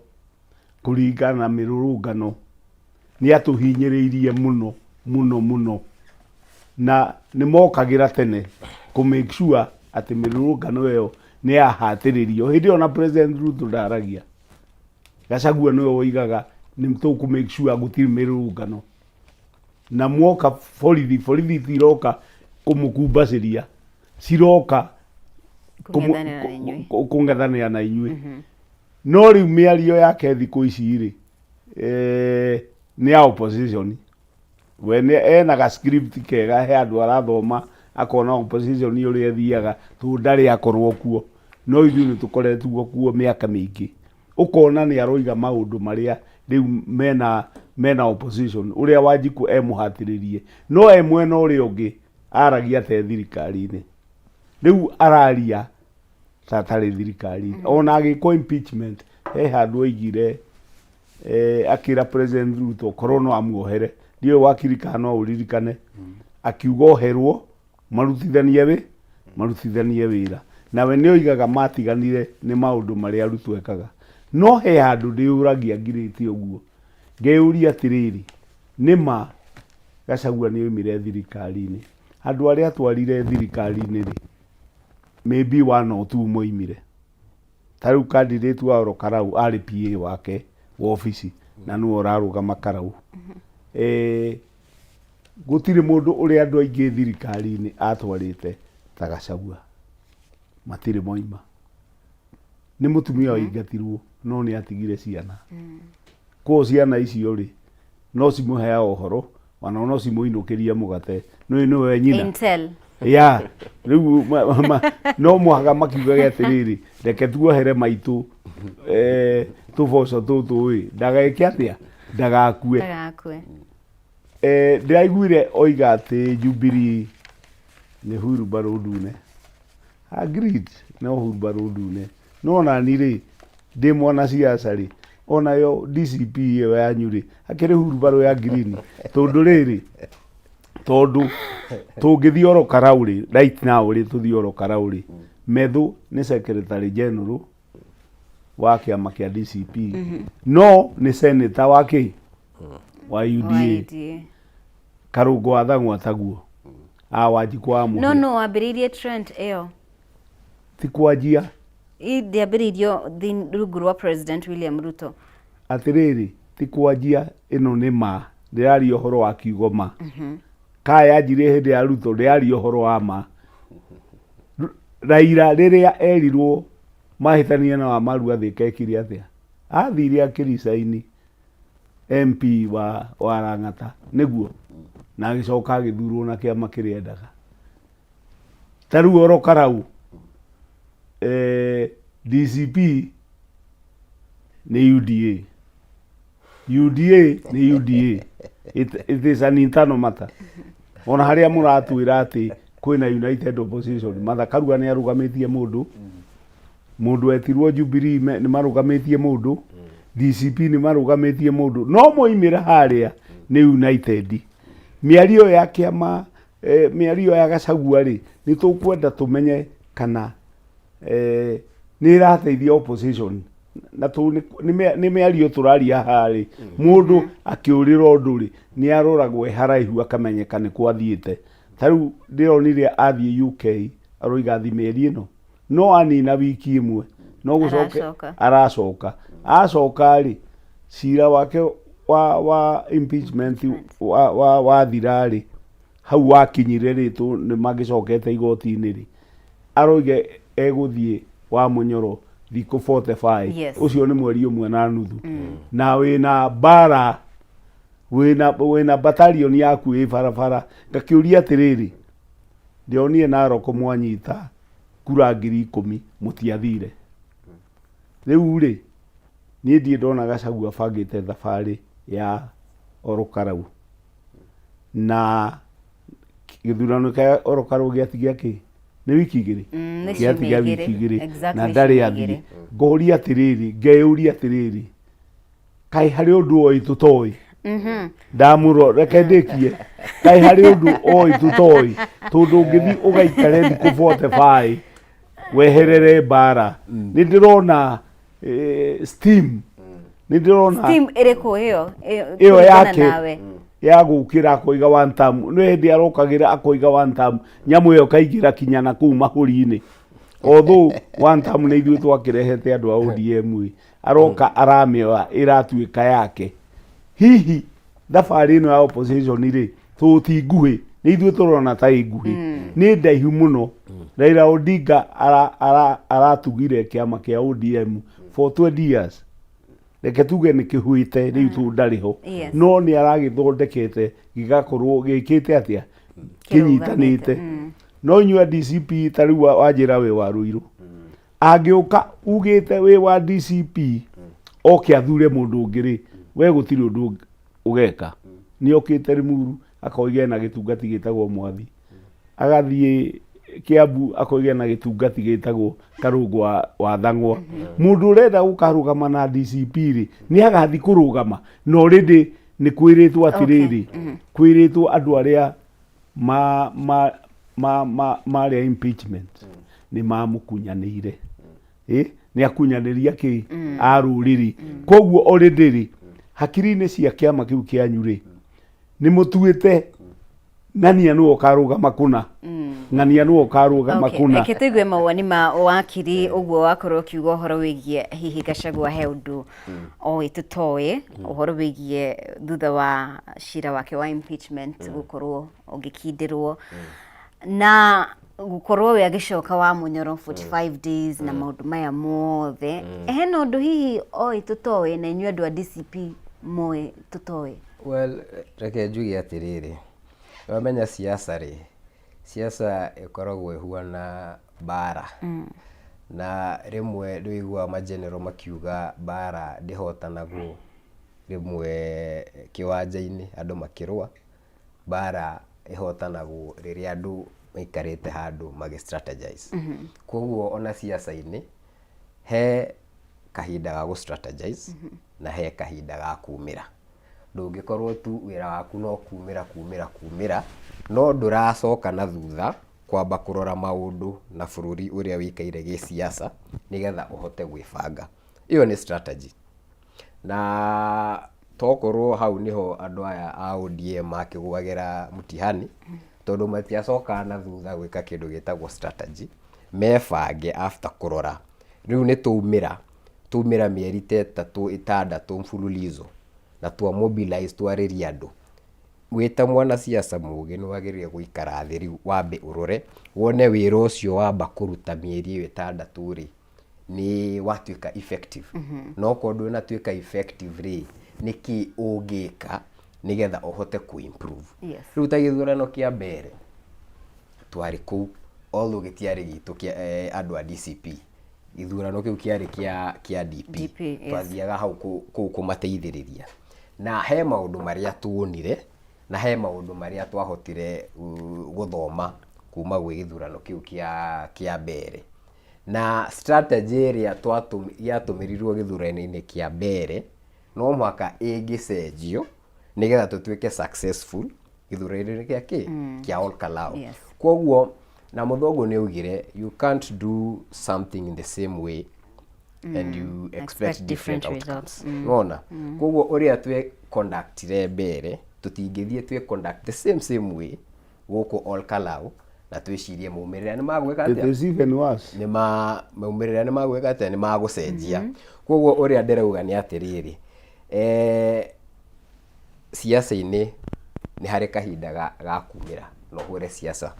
A: kũringana na mĩrũrũngano, nĩ atũhinyĩrĩirie mũno mũno mũno, na nĩ mokagĩra tene kũ make sure atĩ mĩrũrũngano ĩyo nĩ yahatĩrĩrio. Hĩndĩ ĩyo na President Ruto ndaragia, Gachagua nĩwe woigaga nĩ tũkũ make sure gũtirĩ mĩrũrũngano, na mwoka borithi, borithi itiroka kũmũkumbacĩria, ciroka
B: Kũng'ethanĩra na inyuĩ.
A: Kũng'ethanĩra na inyuĩ. No rĩu mĩario yake thikũ ici rĩ, nĩ ya opposition. We nĩ ena ga script kega, he andũ arathoma akona opposition ũrĩa ĩthiaga, tondũ ndarĩ akorwo kuo, no ithuĩ nĩ tũkoretwo kuo mĩaka mĩingĩ. Ũkona nĩ aroiga maũndũ marĩa rĩu mena opposition, ũrĩa Wanjikũ emũhatĩrĩrie, no e mwena ũrĩa ũngĩ aragia ta e thirikari-inĩ. Rĩu araria ta atarĩ thirikari-inĩ. Ona agĩkwo impeachment, he handũ oigire, akĩra President Ruto korwo no amuohere, ndiũĩ wakiri kana no ũririkane, akiuga oherwo marutithanie wĩ marutithanie wĩra. Nawe nĩ oigaga matiganire nĩ maũndũ marĩa Ruto ekaga. No he handũ ndĩyũragia ngirĩte ũguo, ngeyũria atĩrĩrĩ, nĩ ma Gachagua nĩ oimire thirikari-inĩ, andũ arĩa atwarire thirikari-inĩ rĩ, maybe one or two moimire. Ta rĩu candidate wa Oro Karau arĩ PA wake wa obici na nĩwe ũrarũgama Karau. Gũtirĩ mũndũ ũrĩ andũ aingĩ thirikari-inĩ atwarĩte ta Gachagua, matirĩ moima. Nĩ mũtumia waingatirwo no nĩ atigire ciana. Koguo ciana icio rĩ, no cimũheaga ũhoro, ona no cimũinũkĩrie mũgate, nĩ nĩwe nyina.
B: Intel.
A: Ya, rĩu no mũhaka makiugage atĩrĩrĩ, reke tuohere maitũ, tũboco tũtũ ĩ, ndageke atĩa, ndagakue.
B: Ndagakue.
A: Ndĩraiguire oiga atĩ Jubilee nĩ hurumbarũ ndune. Agreed, no hurumbarũ ndune. No nani rĩ, ndĩ mwanasiasa rĩ, onayo DCP ĩyo yanyu rĩ, akĩrĩ hurumbarũ ya green. Tondũ rĩrĩ, tondũ tũngĩthiĩ oro Karau rĩ, right now rĩ, tũthiĩ oro Karau rĩ, Methu nĩ secretary general wa kĩama kĩa DCP, no nĩ senator wa kĩ? Wa UDA.
B: Wa UDA.
A: Karũngo wa Thang'wa taguo. A Wanjikũ wa Mũhĩa.
B: No, no, wambĩrĩirie trend ĩyo.
A: Ti kwanjia.
B: Ndĩambĩrĩirio rungu rwa President William Ruto.
A: Atĩrĩrĩ, ti kwanjia, ĩno nĩ ma. Ndĩraria ũhoro wa kiugo ma. Kaya yanjirie hĩndĩ ya Ruto, ndĩraria ũhoro wa ma. Raila rĩrĩa erirwo Mahĩtania na Wamaru Athĩka ekire atĩa? Athire akĩricaini MP wa, wa Lang'ata nĩguo na agĩcoka agĩthurwo na kĩama kĩrĩa endaga. Ta rĩu oro Karau DCP nĩ UDA. UDA nĩ UDA. It is an internal matter. Ona harĩa mũratwĩra atĩ kwĩna United Opposition, Martha Karua nĩ arũgamĩtie mũndũ, mũndũ etirwo Jubilee nĩ marũgamĩtie mũndũ, DCP nĩ marũgamĩtie mũndũ, no moimĩra harĩa nĩ United. Mĩario ya kĩama, mĩario ya Gachagua rĩ, nĩ tũkwenda tũmenye kana nĩ ĩrateithia opposition na tũ nĩ mĩario tũraria haha rĩ, mũndũ akĩũrĩra ũndũ rĩ, nĩ aroragwo e haraihu akamenyeka nĩ kwathiĩte. Ta rĩu ndĩronire athiĩ UK aroiga athiĩ mĩeri ĩno, no anina wiki ĩmwe no gũcoke
B: Aracoka.
A: aracoka. Acoka rĩ, cira wake wa impeachment wathira rĩ, hau wakinyire rĩ, nĩ magĩcokete igoti-inĩ rĩ, aroiga egũthiĩ wa Munyoro thikũ 45. Ũcio nĩ mweri ũmwe na nuthu. Na wĩna mbara, wĩna battalion yaku ĩ barabara. Ngakĩũria atĩrĩrĩ, ndĩronire Narok mwanyita kura 10,000 mũtiathire. Rĩu rĩ, niĩ ndirĩ ndona Gachagua abangĩte thabarĩ ya Ol Kalou. Na gĩthurano kĩa Ol Kalou gĩatigia kĩ? Nĩ wiki igĩrĩ?
B: Nĩ
A: Gĩatiga
B: ciumia
A: wiki
B: igĩrĩ.
A: igĩrĩ.
B: Exactly,
A: Na ndarĩ
B: ciumia
A: athiĩ.
B: igĩrĩ.
A: Ngoria atĩrĩrĩ, ngeyũria atĩrĩrĩ, kaĩ harĩ ũndũ oĩ tũtoĩ? Ndamũro, reke ndĩkie. Kaĩ harĩ ũndũ oĩ tũtoĩ? Tondũ ũngĩthiĩ ũgaikare thikũ 45 weherere mbara. Nĩ ndĩrona steam. Nĩ ndĩrona
B: Steam ĩrĩkũ ĩyo?
A: ĩyo
B: Kũringana
A: yake
B: nawe.
A: ya gũkĩra akoiga one term. Nĩ hĩndĩ arokagĩra akoiga one term. Nyamũ ĩyo kaingĩra kinya na kũu mahũri-inĩ. Although one term nĩ ithuĩ twakĩrehete andũ a ODM ĩ, aroka aramĩoya ĩratuĩka yake. Hihi thabarĩ ĩno ya opposition rĩ, tũ ti nguhĩ, nĩ ithuĩ tũrona ta ĩ nguhĩ. Nĩ ndaihu mũno. Raila Odinga aratugire kĩama kĩa ODM for 20 years. Reke tuge nĩ kĩhuĩte rĩu tũ ndarĩ ho. No nĩ aragĩthondekete gĩgakorwo gĩkĩte atĩa? Kĩnyitanĩte. No inyuĩ a DCP ta rĩu wanjĩra wĩ wa Ruiru. Angĩũka ugĩte wĩ wa DCP oke athure mũndũ ũngĩ rĩ, we gũtirĩ ũndũ ũgeka. Nĩ okĩte Limuru akoiga ena gĩtungati gĩtagwo Mwathi. Agathiĩ Kiambu akoiga ena gĩtungati gĩtagwo Karũngũ wa Thang'wa. Mũndũ ũrenda gũkarũgama na DCP rĩ, nĩ agathiĩ kũrũgama. Na already nĩ kwĩrĩtwo atĩrĩrĩ, kwĩrĩtwo andũ arĩa marĩa impeachment nĩ mamũkunyanĩire. Nĩ akunyanĩria kĩ? A rũrĩrĩ. Koguo already rĩ, hakiri-inĩ cia kĩama kĩu kĩanyu rĩ, nĩ mũtuĩte ng'ania nĩwe ũkarũgama kũna. Ng'ania nĩwe ũkarũgama kũna.
B: Reke tũigue mawoni ma wakiri ũguo wakorwo ũkiuga ũhoro wĩgiĩ hihi Gachagua he ũndũ oĩ tũtoĩ, ũhoro wĩgiĩ thutha wa cira wake wa impeachment gũkorwo ũgĩkindĩrwo na gũkorwo we agĩcoka wa Munyoro 45 days na maũndũ maya mothe. Hena ũndũ hihi oĩ tũtoĩ na inyuĩ andũ a DCP moĩ tũtoĩ?
C: Well, reke njuge atĩrĩrĩ, wamenya siasa rĩ, siasa ĩkoragwo ĩhuana mbara. Na rĩmwe nĩ ũiguaga ma general makiuga mbara ndĩhotanagwo rĩmwe kĩwanja-inĩ andũ makĩrũa, mbara ĩhotanagwo rĩrĩa andũ maikarĩte handũ magĩ strategize. Koguo ona siasa-inĩ he kahinda ga gũ strategize na he kahinda ga kumĩra. Ndũngĩkorwo tu wĩra waku no kumĩra kumĩra kumĩra, no ndũracoka na thutha kwamba kũrora maũndũ na bũrũri ũrĩa wĩikaire gĩsiasa nĩgetha ũhote gwĩbanga. Ĩyo nĩ strategy. Na tokorwo hau nĩho andũ aya a ODM makĩgwagĩra mtihani, tondũ matiacokaga na thutha gwĩka kĩndũ gĩtagwo strategy, mebange after kũrora. Rĩu nĩ twaumĩra, twaumĩra mĩeri ta ĩtatũ ĩtandatũ mfululizo na twa mobilize twarĩrie andũ. Wĩ ta mwanasiasa mũgĩ nĩ wagĩrĩire gũikara thĩ rĩu wambe ũrore, wone wĩra ũcio wamba kũruta mĩeri ĩyo ĩtandatũ rĩ, Nĩ watuĩka effective. Na okorwo ndũnatuĩka effective rĩ, nĩkĩ ũngĩka nĩgetha ũhote kũ improve? Rĩu ta gĩthurano kĩa mbere twarĩ kũu, although gĩtiarĩ gitũ kĩa andũ a DCP, gĩthurano kĩu kĩarĩ kĩa DP.
B: DP, yes.
C: Twathiaga hau kũu kũmateithĩrĩria, na he maũndũ marĩa tuonire na he maũndũ marĩa twahotire gũthoma kuma gwĩ gĩthurano kĩu kĩa mbere. Na strategy ĩrĩa yatũmĩrirwo gĩthurano-inĩ kĩa mbere no mũhaka ĩngĩcenjio nĩgetha tũtuĩke successful gĩthurano-inĩ kĩa kĩ? Kĩa Ol Kalou. Koguo na mũthũngũ nĩ augire, "You can't do something in the same way and you expect
B: expect
C: different
B: different
C: outcomes."
B: results.
C: Nona koguo ũrĩa twe conductire mbere, tũtingĩthiĩ twĩ conduct the same same way gũkũ Ol Kalou na twĩcirie maumĩrĩra nĩ magwĩka
A: It
C: atĩa?
A: is even worse.
C: Nĩ ma maumĩrĩra nĩ magwĩka atĩa? Nĩ magũcenjia. Koguo ũrĩa ndĩrauga nĩ atĩrĩrĩ, ciaca-inĩ nĩ harĩ kahinda ga kumĩra na ũhũre ciaca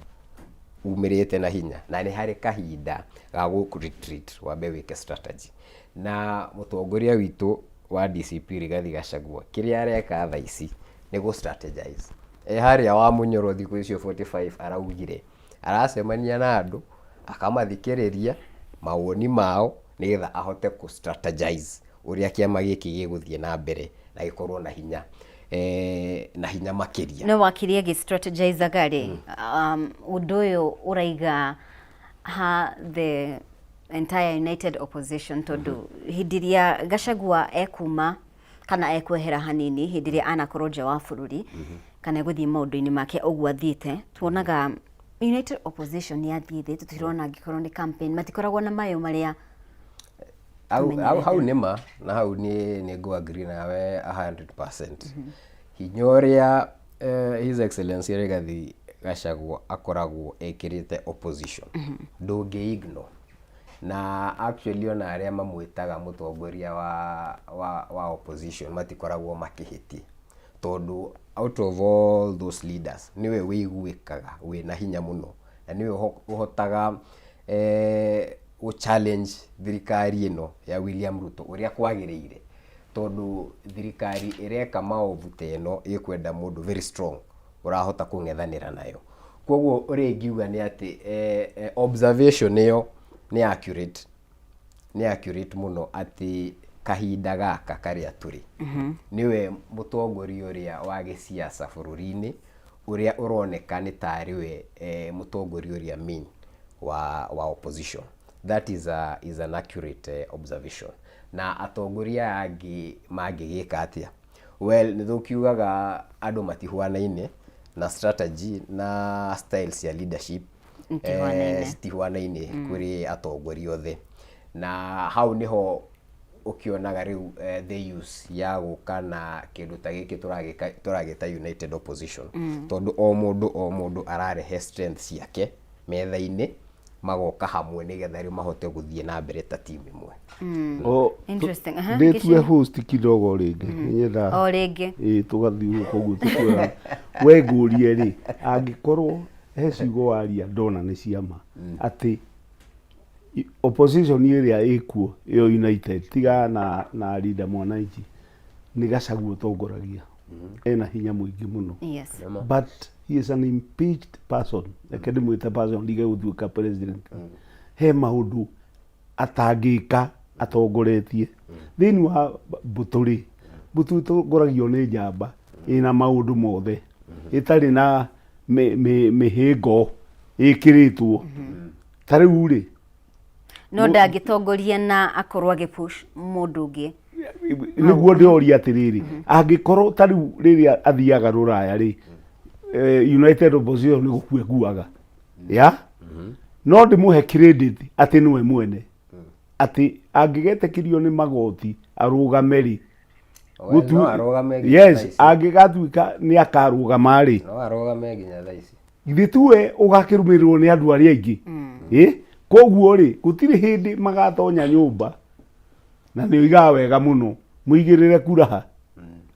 C: umĩrĩte na hinya, na nĩ harĩ kahinda ga gũ retreat, wambe wĩke strategy. Na mũtongoria witũ wa DCP Rigathi Gachagua, kĩrĩa areka thaa ici nĩ gũ strategize. E harĩa wa Mũnyoro thikũ icio 45 araugire aracemania na andũ, akamathikĩrĩria mawoni mao nĩgetha ahote kũ strategize ũrĩa kĩama gĩkĩ gĩgũthiĩ na mbere na gĩkorwo na hinya, na hinya makĩria.
B: No wakiri agĩ strategizaga rĩ, ũndũ ũyũ ũraiga ha the entire united opposition, tondũ hĩndĩ ĩrĩa Gachagua ekuma kana ekwehera hanini, hĩndĩ ĩrĩa anakorwo nja wa bũrũri kana egũthiĩ maũndũ-inĩ make ũguo athiĩte, tuonaga united opposition yathiĩ thĩ. Tũtirona angĩkorwo nĩ campaign, matikoragwo na mayo marĩa
C: Hau nĩ ma na hau nĩ ngũ agree nawe 100%. Hinya ũrĩa His Excellency Rigathi Gachagua akoragwo ekĩrĩte opposition ndũngĩ ignore. Na actually ona arĩa mamwĩtaga mũtongoria wa opposition matikoragwo makĩhĩtia, tondũ out of all those leaders nĩwe wĩiguĩkaga wĩna hinya mũno na nĩwe ũhotaga gũ challenge thirikari ĩno ya William Ruto ũrĩa kwagĩrĩire, tondũ thirikari ĩreka maovu ta ĩno ĩkwenda mũndũ very strong ũrahota kũng'ethanĩra nayo. Koguo ũrĩa ingiuga nĩ atĩ observation ĩyo nĩ accurate, nĩ accurate mũno, atĩ kahinda gaka karĩa tũrĩ nĩwe mũtongoria ũrĩa wa gĩciaca bũrũri-inĩ ũrĩa ũroneka nĩ tarĩ we mũtongoria ũrĩa main wa opposition. That is an accurate observation. Na atongoria aya angĩ mangĩgĩka atĩa? Well, nĩ tũkiugaga andũ matihuanaine na strategy na style cia leadership.
B: Itihuanaine.
C: Citihuanaine kũrĩ atongoria othe, na hau nĩho ũkĩonaga rĩu the use ya gũka na kĩndũ ta gĩkĩ tũragĩta united opposition, tondũ o mũndũ o mũndũ ararehe strength ciake metha-inĩ, magoka hamwe nĩgetha rĩu mahote gũthiĩ na mbere ta team ĩmwe.
B: Interesting. Aha,
A: ndĩtue
B: Gĩcunjĩ.
A: Host kidogo rĩngĩ nĩgetha
B: O rĩngĩ.
A: Ĩĩ, tũgathiũrũrũka ũguo tũkwĩra we ngũrie rĩ, angĩkorwo he ciugo waria ndona nĩ ciama atĩ opposition ĩrĩa ĩkuo ĩyo united tiga na Linda Mwananchi nĩ Gachagua ũtongoragia, ena hinya mũingĩ mũno. But he is an impeached person. Reke ndĩmwĩte person, ndige gũtuĩka president. He maũndũ atangĩka atongoretie thĩinĩ wa mbũtũ rĩ. Mbũtũ ĩtongoragio nĩ njamba ĩna maũndũ mothe, ĩtarĩ na mĩhĩngo ĩkĩrĩtwo ta rĩu rĩ.
B: No ndangĩtongoria na akorwo agĩpush mũndũ ũngĩ.
A: Nĩguo ndĩroria atĩrĩrĩ, angĩkorwo ta rĩu rĩrĩa athiaga rũraya rĩ, united opposition nĩ gũkua ĩkuaga ya no ndĩmũhe credit atĩ nĩwe mwene atĩ angĩgetĩkĩrio nĩ magoti arũgame rĩ.
C: Well, no arũgame nginya thaa ici.
A: Angĩgatuĩka nĩ akarũgama rĩ.
C: No arũgame nginya thaa ici.
A: Githĩ tuwe ũgakĩrũmĩrĩrwo nĩ andũ arĩa aingĩ? Ĩ koguo rĩ, gũtirĩ hĩndĩ magatonya nyũmba na nĩ oigaga wega mũno mũigĩrĩre kuraha.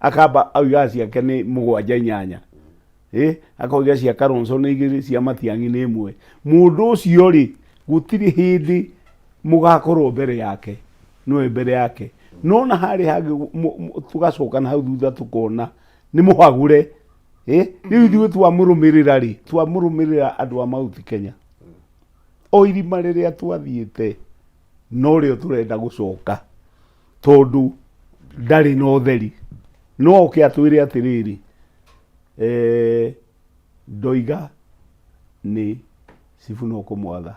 A: Akamba oigaga ciake nĩ mũgwanja inyanya, ĩ akoiga cia Kalonzo nĩ igĩrĩ, cia Matiang'i nĩ ĩmwe. Mũndũ ũcio rĩ, gũtirĩ hĩndĩ. Mũgakorwo mbere yake, nĩwe mbere yake. No na harĩa hangĩ tũgacoka na hau thutha tũkona nĩ mũhagũre. Rĩu ithuĩ twamũrũmĩrĩra rĩ, twamũrũmĩrĩra andũ a Mount Kenya. O irima rĩrĩa twathiĩte norĩo tũrenda gũcoka tondũ ndarĩ na ũtheri. No oke atwĩre atĩrĩrĩ, ndoiga nĩ Sifuna ũkũmwatha,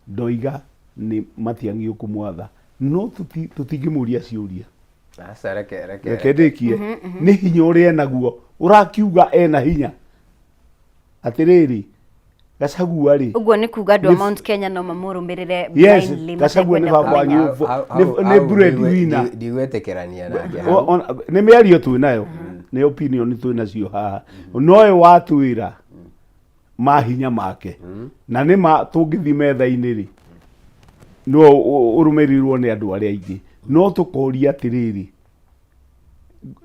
A: ndoiga nĩ Matiang'i ũkũmwatha, no tũtingĩmũria ciũria.
C: Aca, reke reke
A: Reke ndĩkie. Nĩ hinya ũrĩa enaguo, ũrakiuga ena hinya. Atĩrĩrĩ, Gachagua rĩ,
B: Ũguo nĩ kuga andũ a Mount Kenya no mamũrũmĩrĩre
A: Yes,
B: blindly
A: Gachagua nĩ
B: matekwenda
A: baba
B: kũmenya.
A: wanyu. Nĩ bread winner.
C: Ndigwĩtĩkĩrania nake hau.
A: Nĩ mĩario twĩ nayo, nĩ opinion twĩ nacio haha. Nowe watwĩra mahinya make na nĩ ma tũngĩthiĩ metha-inĩ rĩ, no ũrũmĩrĩirwo nĩ andũ arĩa aingĩ. No tũkoria atĩrĩrĩ,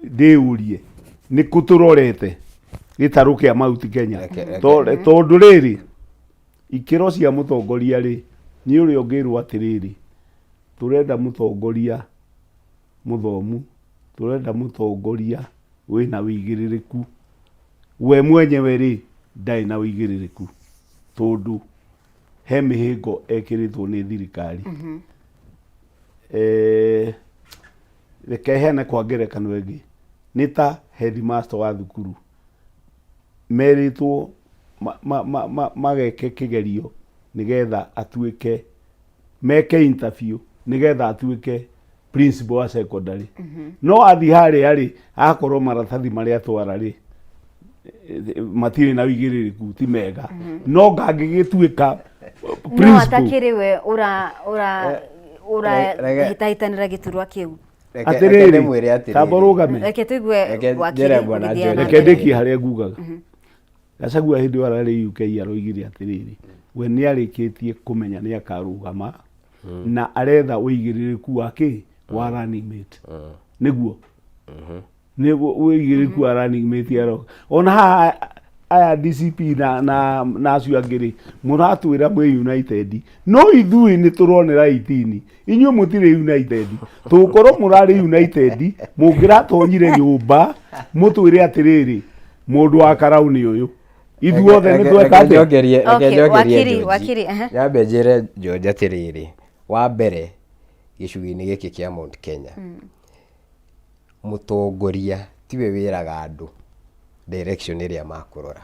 A: ndĩũrie nĩ kũ tũrorete gĩtarũ kĩa Mount Kenya? Tondũ rĩrĩ, ikĩro cia mũtongoria rĩ, nĩ ũrĩa ũngĩrwo atĩrĩrĩ, tũrenda mũtongoria mũthomu, tũrenda mũtongoria wĩna wĩigĩrĩrĩku. We mwenyewe rĩ, ndarĩ na wĩigĩrĩrĩku tondũ he mĩhĩngo ekĩrĩtwo nĩ thirikari. Reke heane kwa ngerekano ĩngĩ, nĩ ta headmaster wa thukuru merĩtwo mageke kĩgerio nĩgetha atuĩke, meke interview nĩgetha atuĩke principal wa secondary. No athiĩ harĩa rĩ, akorwo maratathi marĩa atwara rĩ, matirĩ na ũigĩrĩrĩku, ti mega. No ngangĩgĩtuĩka
B: No
A: principal.
B: atakĩrĩ we ũra ũra ũra hĩtahĩtanĩra gĩturwa kĩu.
C: Reke ndĩmwĩre atĩrĩrĩ.
A: Tamba ũrũgame.
B: Reke tũigue
C: Reke
B: wakiri
C: njĩre bwana
B: ũgĩthiaga
C: George.
B: na
A: Reke
B: mbere.
A: ndĩkie harĩa ngugaga. Gachagua hĩndĩ ĩyo ararĩ UK aroigire atĩrĩrĩ, we nĩ arĩkĩtie kũmenya nĩ akarũgama na aretha ũigĩrĩrĩku wa kĩ wa running mate. Nĩguo nĩguo ũigĩrĩrĩku wa running mate aroka. Ona haha aya DCP na acio angĩ rĩ, mũratwĩra mwĩ united, no ithuĩ nĩ tũronera 18, inyuĩ mũtirĩ united. Tũgũkorwo mũrarĩ united, mũngĩratonyire nyũmba mũtwĩre atĩrĩrĩ, mũndũ wa karau nĩ ũyũ. Ithuothe nĩ tweka atĩa?
C: Reke
B: Okay,
C: njokerie
B: wakiri,
C: George.
B: wakiri, aha.
C: Nyambe njĩre George atĩrĩrĩ, wa mbere gĩcunjĩ-inĩ gĩkĩ kĩa Mount Kenya, mũtongoria tiwe wĩraga andũ direction ĩrĩa makũrora.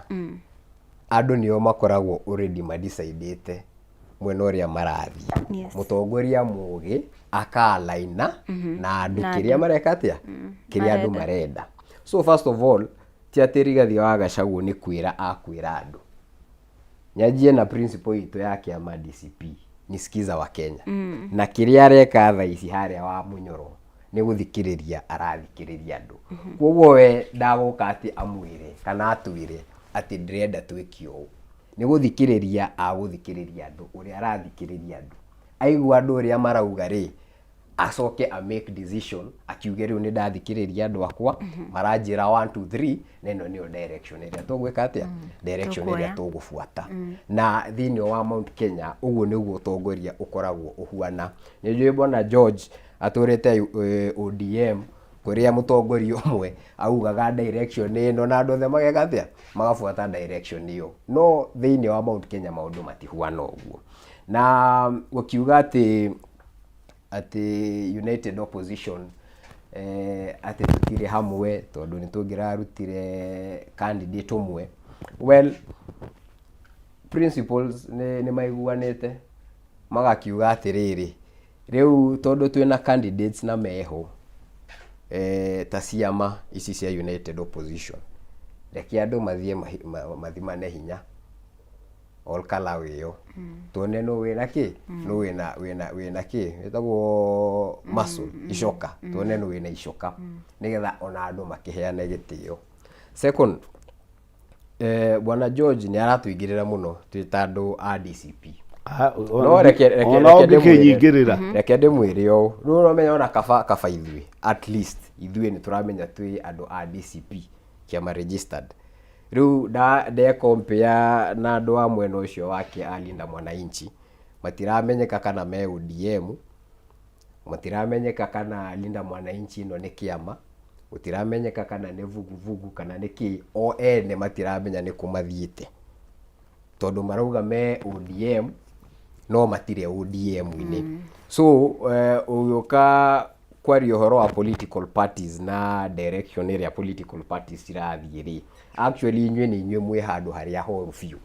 C: Andũ nĩo makoragwo already madecidĩte mwena ũrĩa marathiĩ. Mũtongoria mũgĩ aka-align-a na andũ kĩrĩa mareka atĩa, kĩrĩa andũ marenda. So first of all, ti atĩ Rigathĩ wa Gachagua nĩ kwĩra akwĩra andũ. Nyanjie na principle itũ ya kĩama DCP, ni sikiza wa Kenya. Na kĩrĩa areka thaa ici harĩa wa Munyoro nĩ gũthikĩrĩria arathikĩrĩria andũ. Koguo we ndagũka atĩ amwĩre kana atwĩre atĩ ndĩrenda twĩke ũũ. Nĩ gũthikĩrĩria agũthikĩrĩria andũ, ũrĩa arathikĩrĩria andũ. Aigua andũ ũrĩa marauga rĩ, acoke a make decision akiuge rĩu nĩ ndathikĩrĩria andũ akwa, maranjĩra 1 2 3, na ĩno nĩyo direction ĩrĩa tũgwĩka atĩa, direction ĩrĩa tũgũbuata. Na thĩinĩ wa Mount Kenya ũguo nĩguo ũtongoria ũkoragwo ũhuana. Nĩ njũĩ bwana George atũrĩte ODM kũrĩa mũtongoria ũmwe augaga direction ĩno na andũ othe mageka atĩa, magabuata direction ĩyo. No thĩinĩ wa Mount Kenya maũndũ matihuana ũguo. Na gũkiuga atĩ United Opposition atĩ tũtirĩ hamwe tondũ nĩ tũngĩrarutire candidate ũmwe. Well, principles nĩ maiguanĩte magakiuga atĩrĩrĩ, rĩu tondũ twĩna candidates na meho ta ciama ici cia United Opposition, reke andũ mathiĩ mathimane hinya all colour ĩyo, tuone nũ wĩna kĩ, nũ wĩna wĩna wĩna kĩ ĩtagwo muscle, icoka, tuone nũ wĩna icoka nĩgetha ona andũ makĩheane gĩtĩo. Second, bwana George nĩ aratũingĩrĩra mũno twĩ ta andũ a DCP. No reke reke
A: Ona
C: reke ndĩmwĩre
A: ũngĩkĩnyingĩrĩra.
C: Reke ndĩmwĩre ũũ, rĩu ũramenya ona kaba ithuĩ, at least ithuĩ nĩ tũramenya twĩ andũ a DCP kĩama registered. Rĩu nde compare na andũ a mwena ũcio wake a Linda Mwananchi, Matiramenyeka kana me ODM, matiramenyeka kana Linda Mwananchi ĩno nĩ kĩama, gũtiramenyeka kana nĩ vuguvugu kana nĩ kĩ, o ene matiramenya nĩ kũ mathiĩte. Tondũ marauga me ODM no matirĩ ODM-inĩ. So ũgĩũka kwaria ũhoro wa political parties na direction ĩrĩa political parties cirathiĩ rĩ, actually inyuĩ nĩ inyuĩ mwĩ handũ harĩa horu biũ.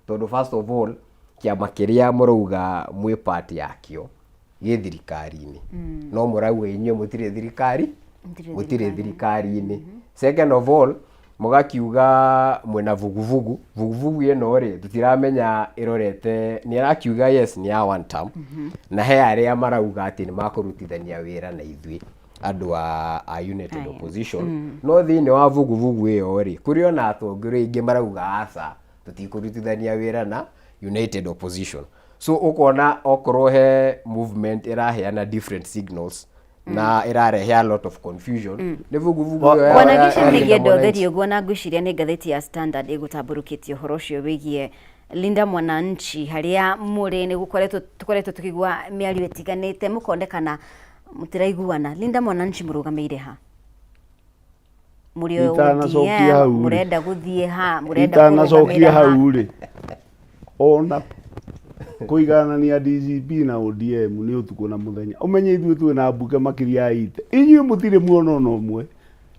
C: Tondũ first of all, kĩama kĩrĩa mũrauga mwĩ part yakĩo gĩ thirikari-inĩ. No mũrauga inyuĩ mũtirĩ thirikari, mũtirĩ thirikari-inĩ. Second of all, mũgakiuga mwĩna vuguvugu. Vuguvugu ĩno rĩ, tũtiramenya ĩrorete, nĩ ĩrakiuga yes nĩ ya one term, na he arĩa marauga atĩ nĩ makũrutithania wĩra na ithuĩ andũ a United Opposition. No thĩinĩ wa vuguvugu ĩyo rĩ, kũrĩ ona atongoria aingĩ marauga aca, tũtikũrutithania wĩra na United Opposition. So ũkona okorwo he movement ĩraheana different signals na ĩrarehe a lot of confusion, nĩ vuguvugu ĩyo
B: Bwana
C: ya
B: Gichin,
C: Linda
B: nĩngĩenda
C: Mwananchi.
B: ũtherie ũguo, na ngwĩciria nĩ ngathĩti ya Standard ĩgũtambũrũkĩtie ũhoro ũcio wĩgiĩ Linda Mwananchi harĩa mũrĩ. Nĩ gũkoretwo tũkoretwo tũkĩigua mĩario ĩtiganĩte, mũkonekana mũtiraiguana. Linda Mwananchi mũrũgamĩire ha? Mũrĩ o
A: Itanacokia
B: ODM,
A: hau rĩ.
B: Mũrenda gũthiĩ ha? Mũrenda
A: Itanacokia
B: kũrũgamĩra ha?
A: Hau rĩ, ona kũiganania DCP na ODM nĩ ũtukũ na mũthenya. Ũmenye ithuĩ twĩ na mbunge makĩria ya ite, inyuĩ mũtirĩ muona ona ũmwe.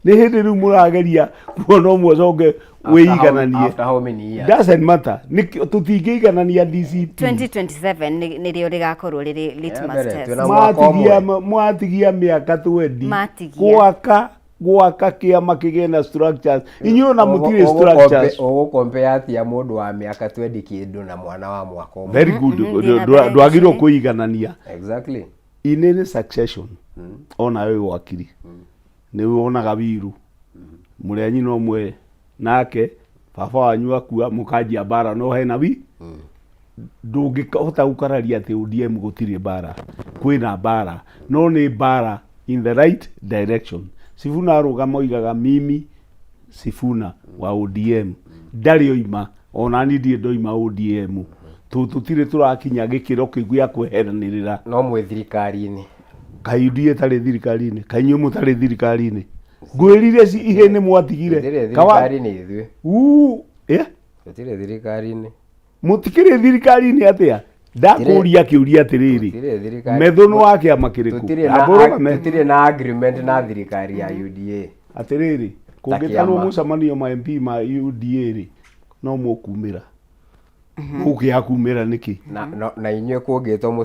A: Nĩ hĩndĩ rĩu mũrageria kuona ũmwe ũcoke wĩigananie.
C: After how many years?
A: Doesn't matter. Nĩkĩo tũtingĩiganania DCP.
B: 2027 nĩrĩo rĩgakorwo rĩrĩ litmus
C: mbere,
B: test.
C: twĩna mwaka
A: Mwatigia
C: ũmwe.
A: Mwatigia mĩaka 20
B: Matigia.
A: Gwaka kĩama kĩgĩe na structures. Inyuĩ ona mũtirĩ structures.
C: Ũgũkompea atĩa mũndũ wa mĩaka 20 kĩndũ na mwana wa mwaka ũmwe?
A: Very good.
B: Thiĩ na mbere,
A: Ndwagĩrĩirwo
B: Gichin.
A: kũiganania.
C: Exactly.
A: In any succession, ona wĩ wakiri nĩ wonaga wiru mũrĩ a nyina ũmwe nake baba wanyu akua mũkanjia mbara, no hena wi ndũngĩhota gũkararia atĩ ODM gũtirĩ mbara. Kwĩna mbara, no nĩ mbara in the right direction. Sifuna arũgama oigaga, "Mimi Sifuna wa ODM." Ndarĩ oima, ona niĩ ndirĩ ndoima ODM. Tũtirĩ tũrakinya gĩkĩro kĩu gĩa kweheranĩrĩra.
C: No mwĩ thirikari-inĩ.
A: Kaĩ UDA ĩtarĩ thirikari-inĩ? Kaĩ inyuĩ mũtarĩ thirikari-inĩ? Ngwĩrire ihĩ nĩ mwatigire.
C: Tũtirĩ thirikari-inĩ ithuĩ.
A: Uu, eh?
C: Tũtirĩ thirikari-inĩ.
A: Mũtikĩrĩ thirikari-inĩ atĩa? Ndakũria kĩũria atĩrĩrĩ,
C: Tũtirĩ thirikari.
A: Methũ nĩ wa kĩama kĩrĩkũ?
C: Tũtirĩ na
A: Ndambũrũgame.
C: Tũtirĩ na agreement na thirikari ya UDA.
A: Atĩrĩrĩ, kũngĩtanwo
C: kĩama.
A: mũcemanio ma MP ma UDA rĩ, no mũkumĩra? Mũkĩaga kumĩra nĩkĩ?
C: Na inyuĩ kũngĩtwo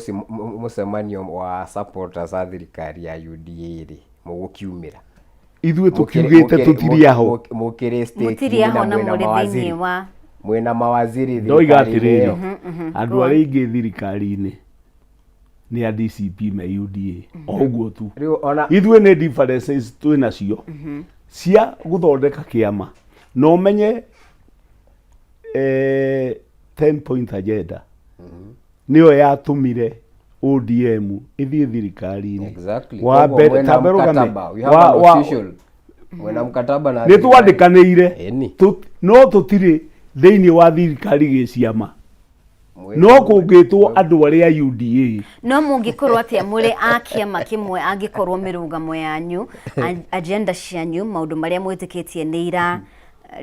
C: mũcemanio wa supporters a thirikari ya UDA rĩ, mũgũkiumĩra?
A: Ithuĩ tũkiugĩte tũtirĩ aho.
C: Mũkĩrĩ
B: Mũtirĩ aho na
C: mwĩna
B: mũrĩ thĩinĩ
C: mawaziri.
B: wa
C: Mwĩna mawaziri
A: Ndoiga
C: thirikari-inĩ
A: atĩrĩrĩ,
C: ĩyo.
A: Andũ arĩa aingĩ thirikari-inĩ nĩ a DCP me UDA, o ũguo tu.
C: Rĩu ona
A: Ithuĩ nĩ differences twĩ nacio cia gũthondeka kĩama, na ũmenye 10 point agenda nĩyo yatũmire ODM ĩthiĩ thirikari-inĩ.
C: Exactly.
A: Wa
C: Koguo
A: mbere
C: mwĩna
A: ta mbere ũgame.
C: mkataba. We have an official. Mwĩna mkataba na
A: Nĩ
C: thirikari.
A: twandĩkanĩire.
C: Ĩni.
A: No tũtirĩ thĩinĩ wa thirikari gĩciama, no kũngĩtwo andũ arĩa a UDA.
B: No mũngĩkorwo atĩa mũrĩ a kĩama kĩmwe angĩkorwo mĩrũgamo yanyu, agenda cianyu, maũndũ marĩa mwĩtĩkĩtie nĩ ira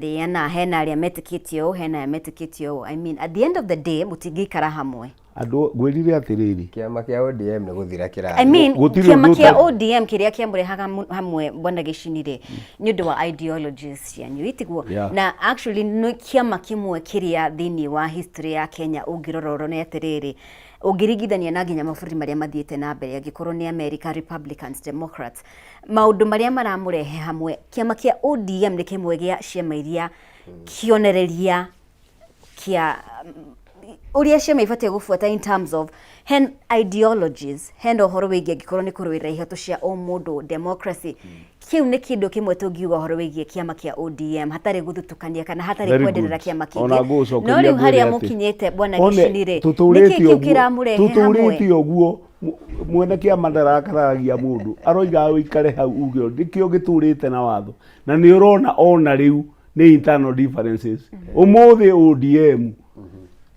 B: rĩana? Hena arĩa metĩkĩtie ũũ, hena arĩa metĩkĩtie ũũ. I mean, at the end of the day mũtingĩikara hamwe.
A: Andũ, ngwĩrire atĩrĩrĩ,
C: Kĩama kĩa ODM nĩ gũthira kĩrathira.
B: I mean,
A: Gũtirĩ
B: kĩama
A: ũndũ
B: kĩa ODM kĩrĩa kĩamũrehaga hamwe, bwana Gĩcini rĩ, nĩ ũndũ wa ideologies cianyu, itiguo? Na actually nĩ kĩama kĩmwe kĩrĩa thĩinĩ wa history ya Kenya ũngĩrora ũrone atĩrĩrĩ, ũngĩringithania na nginya mabũrũri marĩa mathiĩte na mbere, angĩkorwo nĩ America, Republicans, Democrats, maũndũ marĩa maramũrehe hamwe, kĩama kĩa ODM nĩ kĩmwe gĩa ciama iria kĩonereria kĩa ũrĩa ciama ibatiĩ gũbuata in terms of hen ideologies, hena ũhoro wĩgiĩ angĩkorwo nĩ kũrũĩrĩra ihoto cia o mũndũ, democracy. Kĩu nĩ kĩndũ kĩmwe tũngiuga ũhoro wĩgiĩ kĩama kĩa ODM hatarĩ gũthutũkania kana hatarĩ
A: Very
B: kwenderera
A: good.
B: kĩama
A: Ona
B: kĩngĩ.
A: ngũgũcokeria
B: No rĩu harĩa
A: ngwĩre atĩ,
B: mũkinyĩte, bwana
A: one,
B: Gĩcini rĩ,
A: tũtũrĩte
B: nĩkĩ kĩu
A: ũguo-
B: kĩramũrehe hamwe?
A: Tũtũrĩte ũguo. Mwene kĩama ndarakaragia mũndũ, aroiga ũikare hau uge ũũ. Nĩkĩo gĩtũrĩte na watho, na nĩ ũrona ona rĩu nĩ internal differences. Ũmũthĩ ODM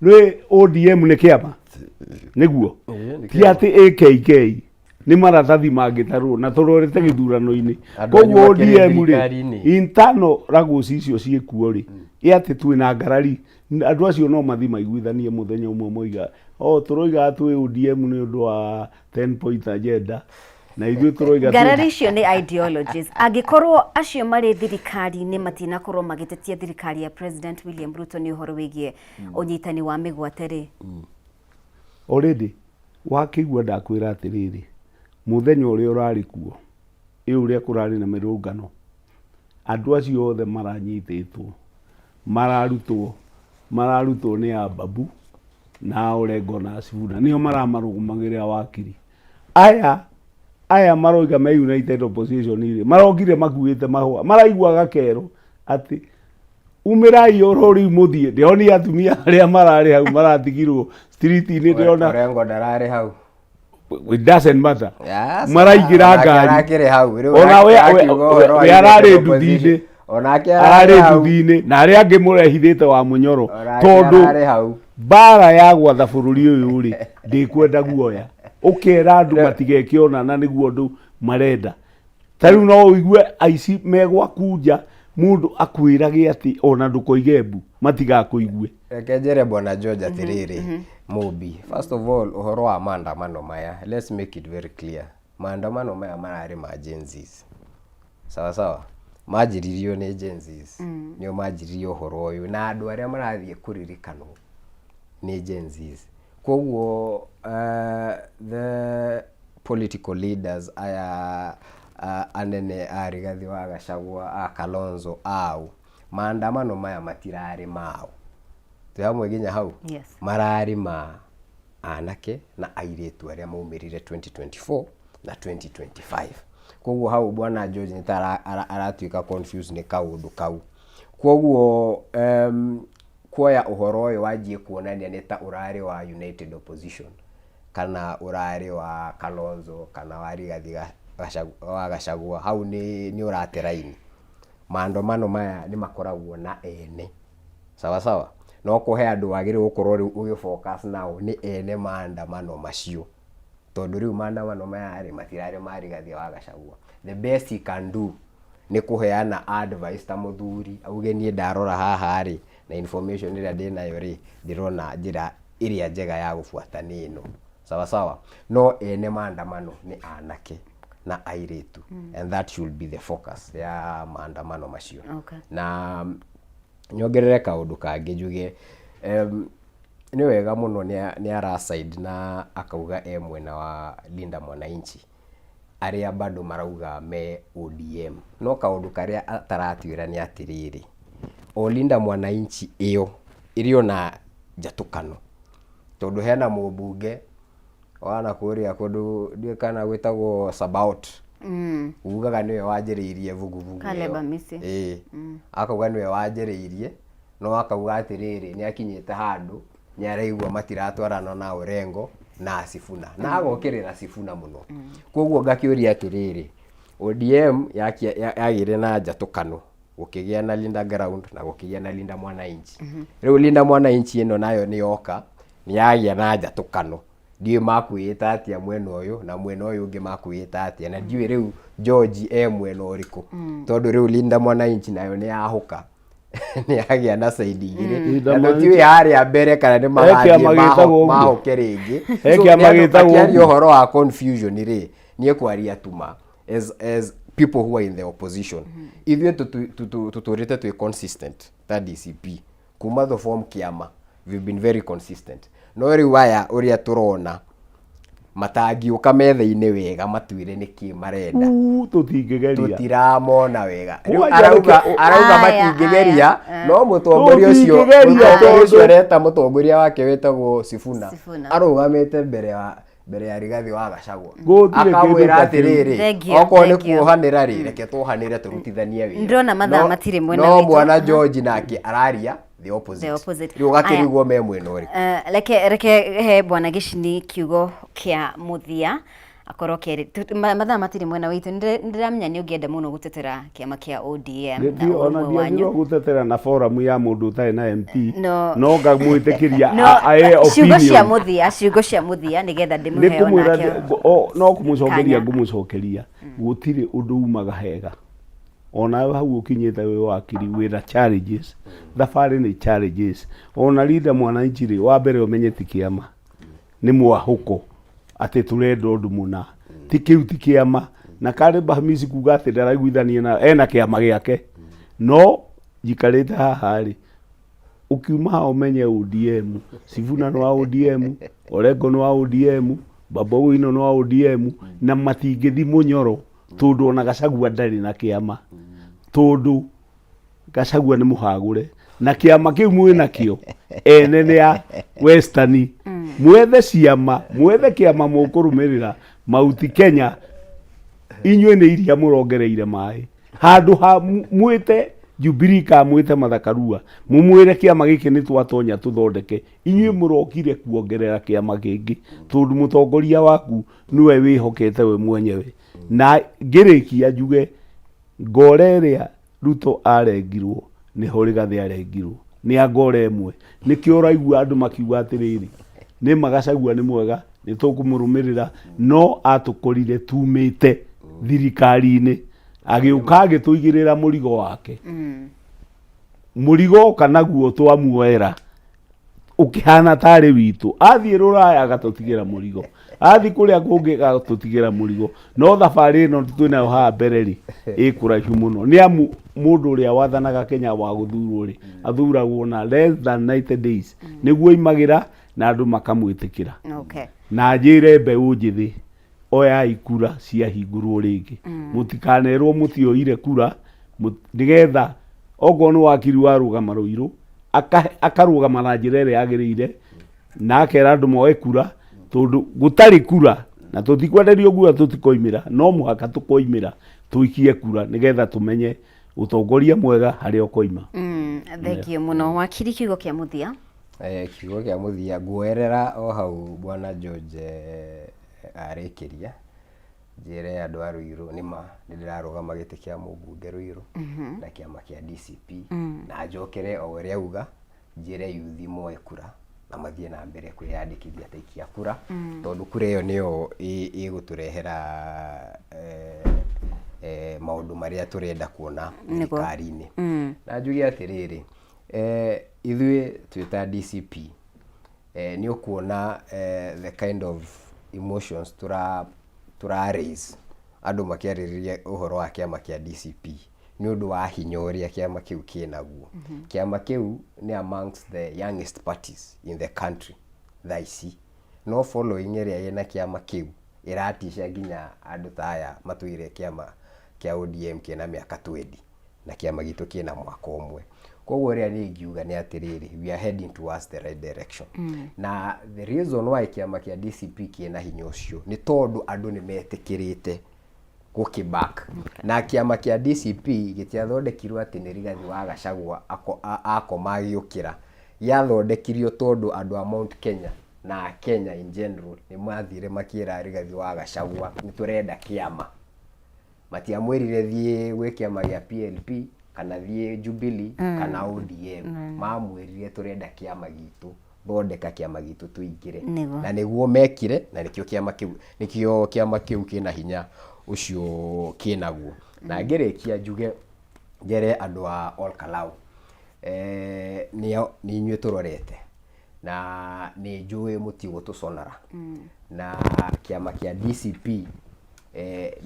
A: Rĩ ODM nĩ kĩama nĩguo ti atĩ AKK nĩ maratathi mangĩtarwo na tũrorete gĩthurano-inĩ.
C: Andũ anyu
A: Koguo
C: makĩrĩ
A: ODM rĩ,
C: thirikari-inĩ.
A: internal ragũci icio ciĩkuo rĩ, ĩ atĩ twĩna ngarari, andũ acio no mathiĩ maiguithanie mũthenya ũmwe moiga, o tũroiga twĩ ODM nĩ ũndũ wa 10 point agenda na ithuĩ tũroiga twĩ-
B: Ngarari icio nĩ ideologies. Angĩkorwo acio marĩ thirikari-inĩ matinakorwo magĩtetia thirikari ya President William Ruto nĩ ũhoro wĩgiĩ ũnyitani wa mĩgwate rĩ,
A: Already wakĩigua ndakwĩra atĩrĩrĩ, mũthenya ũrĩa ũrarĩ kuo, ĩ ũrĩa kũrarĩ na mĩrũngano, andũ acio othe maranyitĩtwo, mararutwo, mararutwo nĩ Ababu na Orengo na Sifuna, nĩo maramarũgamagĩrĩra wakiri. Aya aya maroiga me United Opposition rĩ, marokire makuĩte mahũa, maraigua gakero atĩ umĩrai oro rĩu mũthiĩ. Ndĩronire atumia arĩa mararĩ hau maratigirwo street-inĩ, ndĩrona
C: Orengo ndararĩ hau.
A: It doesn't matter.
C: Yes,
A: Maraingĩra
C: onake
A: ngari.
C: arakĩrĩ hau. Rĩu
A: Ona
C: arakiuga ũhoro wa
A: we ararĩ
C: United
A: nduthi-inĩ.
C: Opposition. Onake
A: ararĩ
C: hau.
A: nduthi-inĩ na arĩa angĩ mũrehithĩte wa mũnyoro
C: Onake
A: tondũ
C: ararĩ hau.
A: mbara ya gwatha bũrũri ũyũ rĩ ndĩkwenda guoya ũkera andũ matigeke onana nĩguo andũ marenda. Ta rĩu no ũigue aici me gwaku nja mũndũ akwĩrage atĩ ona ndũkoige mbu matigakũigue.
C: Reke njĩre Bwana George atĩrĩrĩ, Mũmbi, first of all, ũhoro wa maandamano maya, let's make it very clear. Maandamano maya mararĩ ma Gen Zs. Sawa sawa. Manjĩrĩirio nĩ Gen Zs. Nĩo manjĩrĩirie ũhoro ũyũ na andũ arĩa marathiĩ kũririkanwo nĩ Gen Zs. Koguo the political leaders aya anene a Rigathi wa Gachagua, a Kalonzo, au maandamano maya matirarĩ mao. Twĩ hamwe nginya hau?
B: Yes.
C: Mararĩ ma anake na airĩtu arĩa maumĩrire 2024 na 2025. Koguo hau Bwana George nĩ ta aratuĩka confused nĩ kaũndũ kau. Koguo kuoya ũhoro ũyũ wanjie kuonania nĩ ta ũrarĩ wa United Opposition kana ũrarĩ wa Kalonzo kana wa Rigathi wa Gachagua, hau nĩ ũrate raini. Maandamano maya nĩ makoragwo na ene. Sawa sawa. No kũhe andũ wagĩrĩirwo gũkorwo rĩu ũgĩ focus nao nĩ ene maandamano macio. Tondũ rĩu maandamano maya rĩ matirarĩ ma Rigathi wa Gachagua. The best he can do nĩ kũheana advice ta mũthuri, auge niĩ ndarora haha rĩ, na information ĩrĩa ndĩnayo rĩ, ndĩrona njĩra ĩrĩa njega ya gũbuata nĩ ĩno. Sawa sawa. No ene maandamano nĩ anake na airĩtu. And that should be the focus ya maandamano macio. Na nyongerere kaũndũ kangĩ njuge, nĩ wega mũno nĩ ara side na akauga e mwena wa Linda Mwananchi arĩa bado marauga me ODM. No kaũndũ karĩa ataratuĩra nĩ atĩrĩrĩ, o Linda Mwananchi ĩyo ĩrĩ ona njatũkano, tondũ hena mũmbunge wa na kũrĩa kũndũ ndiũĩ kana gwĩtagwo Sabaot ugaga nĩwe wanjĩrĩirie vuguvugu
B: Caleb
C: ĩyo.
B: Amisi.
C: Ĩĩ. Akauga nĩwe wanjĩrĩirie no akauga atĩrĩrĩ nĩ akinyĩte handũ nĩ araigua matiratwarana na Orengo na Sifuna na agokĩrĩra Sifuna mũno. Koguo ngakĩũria atĩrĩrĩ, ODM yagĩire na njatũkano, gũkĩgĩa na Linda Ground na gũkĩgĩa na Linda Mwananchi. Rĩu Linda Mwananchi ĩno nayo nĩ yoka nĩ yagĩa na njatũkano, ndiũĩ makwĩĩta atĩa mwena ũyũ na mwena ũyũ ũngĩ makwĩĩta atĩa, na ndiũĩ rĩu George e mwena ũrĩkũ, tondũ rĩu Linda Mwananchi nayo nĩ yahũka nĩ yagĩa na side igĩrĩ.
A: Linda
C: Na
A: Mwananchi.
C: tũtiũĩ harĩa mbere kana nĩ
A: He
C: magathiĩ
A: kĩama gĩtagwo ũguo.
C: mahũke rĩngĩ.
A: He
C: So,
A: kĩama
C: nĩ andũ
A: gĩtagwo
C: makĩaria
A: ũguo.
C: ũhoro wa confusion rĩ, niĩ kwaria tuma as people who are in the opposition, ithuĩ tũtũrĩte twĩ consistent ta DCP kuma the form kĩama, we've been very consistent. No rĩu aya ũrĩa tũrona matangĩũka metha-inĩ wega matwĩre nĩkĩ marenda,
A: Uu, tũtingĩgeria
C: tũtiramona wega. Rĩu
A: Kwanja
C: arauga
B: Aya,
C: matingĩgeria,
B: aya,
C: no mũtongoria ũcio
A: Tũtingĩgeria
C: mũtongoria ũcio
A: tondũ-
C: areta mũtongoria wake wĩtagwo Sifuna
B: Sifuna.
C: arũgamĩte mbere ya Rigathi wa Gachagua
A: Gũtirĩ kĩndũ
C: akamwĩra
A: ta kĩu.
C: atĩrĩrĩ,
B: Thank you,
C: okorwo nĩ
B: thank you.
C: kuohanĩra rĩ, reke tuohanĩre tũrutithanie wĩra.
B: Ndĩrona mathaa matirĩ mwena
C: no
B: witũ.
C: bwana George nake araria the opposite.
B: The opposite.
C: Rĩu ũgakĩrigwo me mwena ũrĩkũ.
B: Reke he bwana Gĩcini kiugo kĩa mũthia. Akorwo kerĩ mathaa matirĩ mwena witũ. Nĩndĩramenya nĩ ũngĩenda mũno gũtetera kĩama kĩa ODM na
A: Gĩthiĩ ona
B: ũrũmwe wanyu.
A: ndiagĩrĩirwo gũtetera na forum ya mũndũ ũtarĩ na MP
B: No.
A: no ngamwĩtĩkĩria
B: No,
A: ahe
B: ciugo cia
A: opinion.
B: mũthia, ciugo cia mũthia nĩgetha
A: Nĩ
B: ndĩmũhe
A: kũmwĩra
B: onake.
A: no kũmũcokeria
B: kanya.
A: ngũmũcokeria gũtirĩ ũndũ umaga hega onawe hau ũkinyĩte wĩ wakiri wĩna challenges thabarĩ nĩ challenges ona Linda Mwananchi rĩ wa mbere ũmenye ti kĩama nĩ mwahũko atĩ tũrenda ũndũ mũna ti kĩu ti kĩama na Caleb Hamisi kuga atĩ ndaraiguithania na ena kĩama gĩake no njikarĩte haha rĩ ũkiuma haha ũmenye ODM Sifuna nĩ wa ODM Orengo nĩ wa ODM Babu Owino nĩ wa ODM na matingĩthi mũnyoro tondũ ona Gachagua ndarĩ na kĩama tondũ Gachagua nĩ mũhagũre na kĩama kĩu mwĩ nakĩo ene nĩ a Western mwethe ciama mwethe kĩama mũkũrũmĩrĩra Mauti Kenya inyuĩ nĩ iria mũrongereire maĩ handũ ha mwĩte Jubilee ka mwĩte Martha Karua mũmwĩre kĩama gĩkĩ nĩ twatonya tũthondeke inyuĩ mũrokire kuongerera kĩama kĩngĩ tondũ mũtongoria waku nĩwe wĩhokete we mwenyewe na ngĩrĩkia njuge ngore ĩrĩa Ruto arengirwo nĩho Rigathĩ arengirwo nĩ a ngoro ĩmwe nĩkĩo ũraigua andũ makiuga atĩrĩrĩ nĩ ma Gachagua nĩ mwega nĩ tũkũmũrũmĩrĩra no atũkorire tumĩte thirikari-inĩ agĩũka agĩtũigĩrĩra mũrigo wake mũrigo oka naguo twamuoera ũkĩhana tarĩ witũ athiĩ rũraya agatũtigĩra mũrigo athiĩ kũrĩa kũngĩ agatũtigĩra mũrigo no thabarĩ ĩno twĩnayo haha mbere rĩ ĩ kũraihu mũno nĩ amu mũndũ ũrĩa wathanaga Kenya wa gũthurwo rĩ athuragwo na less than 90 days nĩguo imagĩra na andũ makamwĩtĩkĩra
B: Okay.
A: na njĩre mbeũ njĩthĩ oyai kura ciahingũrwo rĩngĩ mũtikanerwo mũtioire kura nĩgetha okorwo nĩ wakiri warũgama Rũirũ akarũgama na njĩra ĩrĩa yagĩrĩire na akera andũ moe kura tondũ gũtarĩ kura na tũtikwenderio kura tũtikoimĩra no mũhaka tũkoimĩra tũikie kura nĩgetha tũmenye ũtongoria mwega harĩa ũkoima.
B: Thank you mũno wakiri, kiugo kĩa mũthia.
C: Kiugo kĩa mũthia nguoerera o hau bwana George arĩkĩria njĩre andũ a Ruiru nĩma nĩ ndĩrarũgama gĩtĩ kĩa mũmbunge Ruiru na kĩama kĩa DCP na njokere o ũrĩa auga njĩre yuthi moe kura na mathiĩ na mbere kwĩyandĩkithia ta aikia kura tondũ kura ĩyo nĩyo ĩgũtũrehera maũndũ marĩa tũrenda kuona thirikari-inĩ. Na njuge atĩrĩrĩ, ithuĩ twĩ ta DCP nĩ ũkuona the kind of emotions tũra raise andũ makĩarĩrĩria ũhoro wa kĩama kĩa DCP nĩ ũndũ wa hinya ũrĩa kĩama kĩu kĩnaguo. Kĩama kĩu nĩ amongst the youngest parties in the country thaa ici, no following ĩrĩa ĩna kĩama kĩu ĩratisha nginya andũ ta aya matũire kĩama kĩa ODM kĩna mĩaka 20 na kĩama gitũ kĩna mwaka ũmwe. Koguo ũrĩa niĩ ingiuga nĩ atĩrĩrĩ, we are heading towards the right direction. Na the reason why kĩama kĩa DCP kĩna hinya ũcio nĩ tondũ andũ nĩ metĩkĩrĩte gũkĩ back. Na kĩama kĩa DCP gĩtiathondekirwo atĩ nĩ Rigathi wa Gachagua akoma agĩũkĩra. Gĩathondekirio tondũ andũ a Mount Kenya na Kenya in general nĩ mathire makĩra Rigathi wa Gachagua nĩ tũrenda kĩama. Matiamwĩrire thiĩ gwĩ kĩama gĩa PLP kana thiĩ Jubilee kana ODM. Mamwĩrire tũrenda kĩama gitũ, thondeka kĩama gitũ tũingĩre. Na nĩguo mekire na nĩkĩo kĩama kĩu, nĩkĩo kĩama kĩu kĩna hinya ũcio kĩnaguo. Na ngĩrĩkia njuge njere andũ a Ol Kalou nĩo nĩ inyuĩ tũrorete na nĩ njũĩ mũtigũtũconora na kĩama kĩa DCP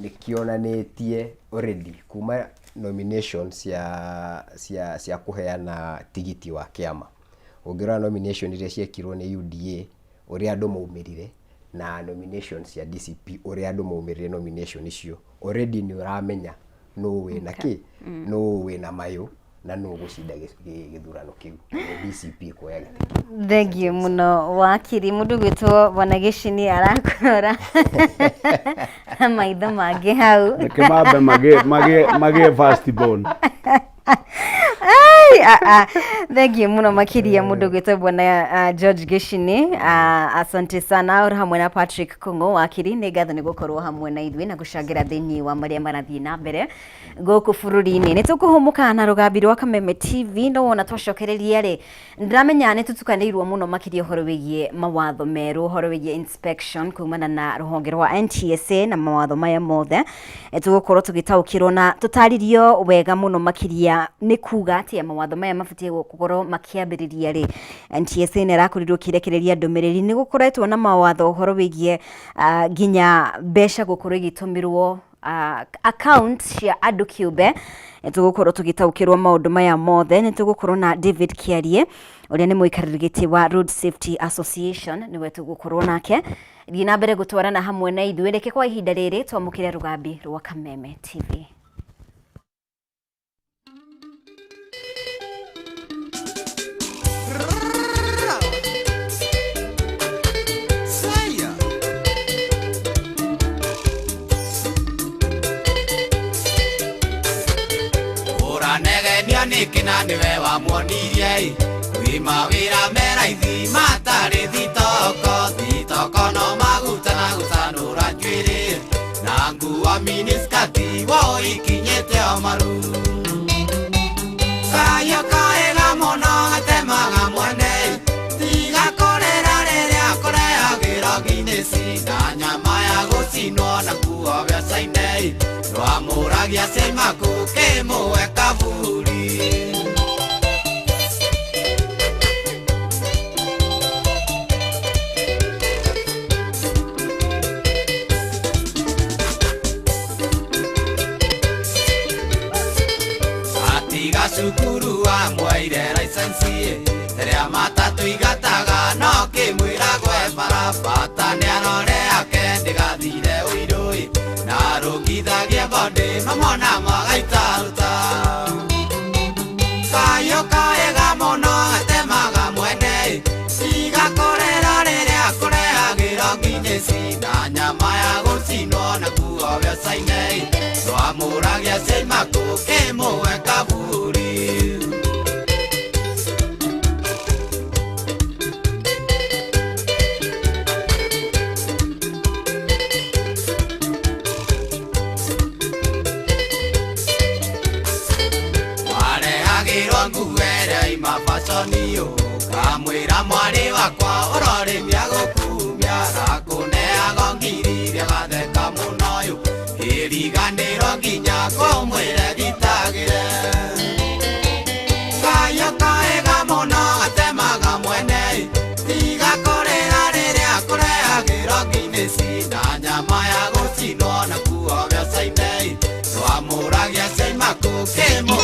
C: nĩ kĩonanĩtie already kuma nomination cia kũheana tigiti wa kĩama. Ũngĩrora nomination iria ciekirwo nĩ UDA ũrĩa andũ maumĩrire na nomination cia DCP ũrĩa andũ maumĩrire nomination icio, already nĩ ũramenya nũ wĩna kĩ, nũ wĩna mayũ na nũ ũgũcinda gĩthurano kĩu. Nĩ DCP kuoya gĩtĩ kĩu.
B: Thank you mũno wakiri. Mũndũ gwĩtwo Bwana Gĩcini arakũrora na maitho mangĩ hau.
A: Reke mambe magĩe first born.
B: Ai, Thank you muno makiria mundu gwitwo bwana George Gicini. Asante sana uri hamwe na Patrick Kung'u wakiri. Nĩ ngatho nĩ gũkorwo hamwe na ithuĩ na gũcangĩra thĩinĩ wa marĩa marathiĩ na mbere gũkũ bũrũri-inĩ. Nĩ tũkũhũmũka na rũgambi rwa Kameme TV, no wona twacokereria rĩ, ndĩramenya nĩ tũtukanĩirwo mũno makĩria ũhoro wĩgiĩ mawatho merũ, ũhoro wĩgiĩ inspection kumana na rũhonge rwa NTSA na mawatho maya mothe. Tũgũkorwo tũgĩtaũkĩrwo na tũtarĩrio wega mũno makĩria nĩ kuga atĩa mawatho maya mabatiĩ gũkorwo makĩambĩrĩria rĩ. NTSA nĩ ĩrakorirwo ĩkĩrekereria ndũmĩrĩri nĩ gũkoretwo na mawatho ũhoro wĩgiĩ nginya mbeca gũkorwo igĩtũmĩrwo account cia andũ kĩũmbe. Nĩ tũgũkorwo tũgĩtaũkĩrwo maũndũ maya mothe. Nĩ tũgũkorwo na David Kiarie ũrĩa nĩ mũikarĩri gĩtĩ wa Road Safety Association, nĩwe tũgũkorwo nake. Thiĩ na mbere gũtwarana hamwe na ithuĩ. Reke kwa ihinda rĩrĩ twamũkĩre rũgambi rwa Kameme TV.
F: Saya.
L: Ũranegenia nĩkĩ na nĩwe wamuonirie ĩ? Kwĩ mawĩra me raithi matarĩ thitoko, thitoko no maguta na gũcanũra njuĩrĩ na nguo miniskati woi ikinyĩte o maru. Kayũ kaega mũno gatemaga mwene, tiga kũrĩra rĩrĩa kũrehagĩrwo nginĩci na nyama ya gũcinwo na kuo mbeca-inĩ rwamũragia cimaku kĩmũhe kaburi. Atiga cukuru amweire license rĩrĩa matatũ igataga no kĩmwĩra gwe barabata nĩarore ake ndĩgathire ũirũ na rũngithagia bondĩ mamona magaitaruta. Kayũ kaega mũno gatemaga mwene, tiga kũrĩra rĩrĩa kũrehagĩrwo nginĩci na nyama ya gũcinwo na kuo mbeca-inĩ rwamũragia cimaku kĩmũhe kaburi. Warehagĩrwo nguo ĩrĩa ima baconi ũkamwĩra mwarĩ wakwa ũrorĩmia gũkumia rakũneago ngiri iria gatheka mũno ũyũ ĩriganĩrwo nginya kũmwĩre gitagĩre. Kayũ kaega mũno gatemaga mwene, tiga kũrĩra rĩrĩa kũrehagĩrwo nginĩci na nyama ya gũcinwo na kuo mbeca-inĩ rwamũragia cimaku kĩmũhe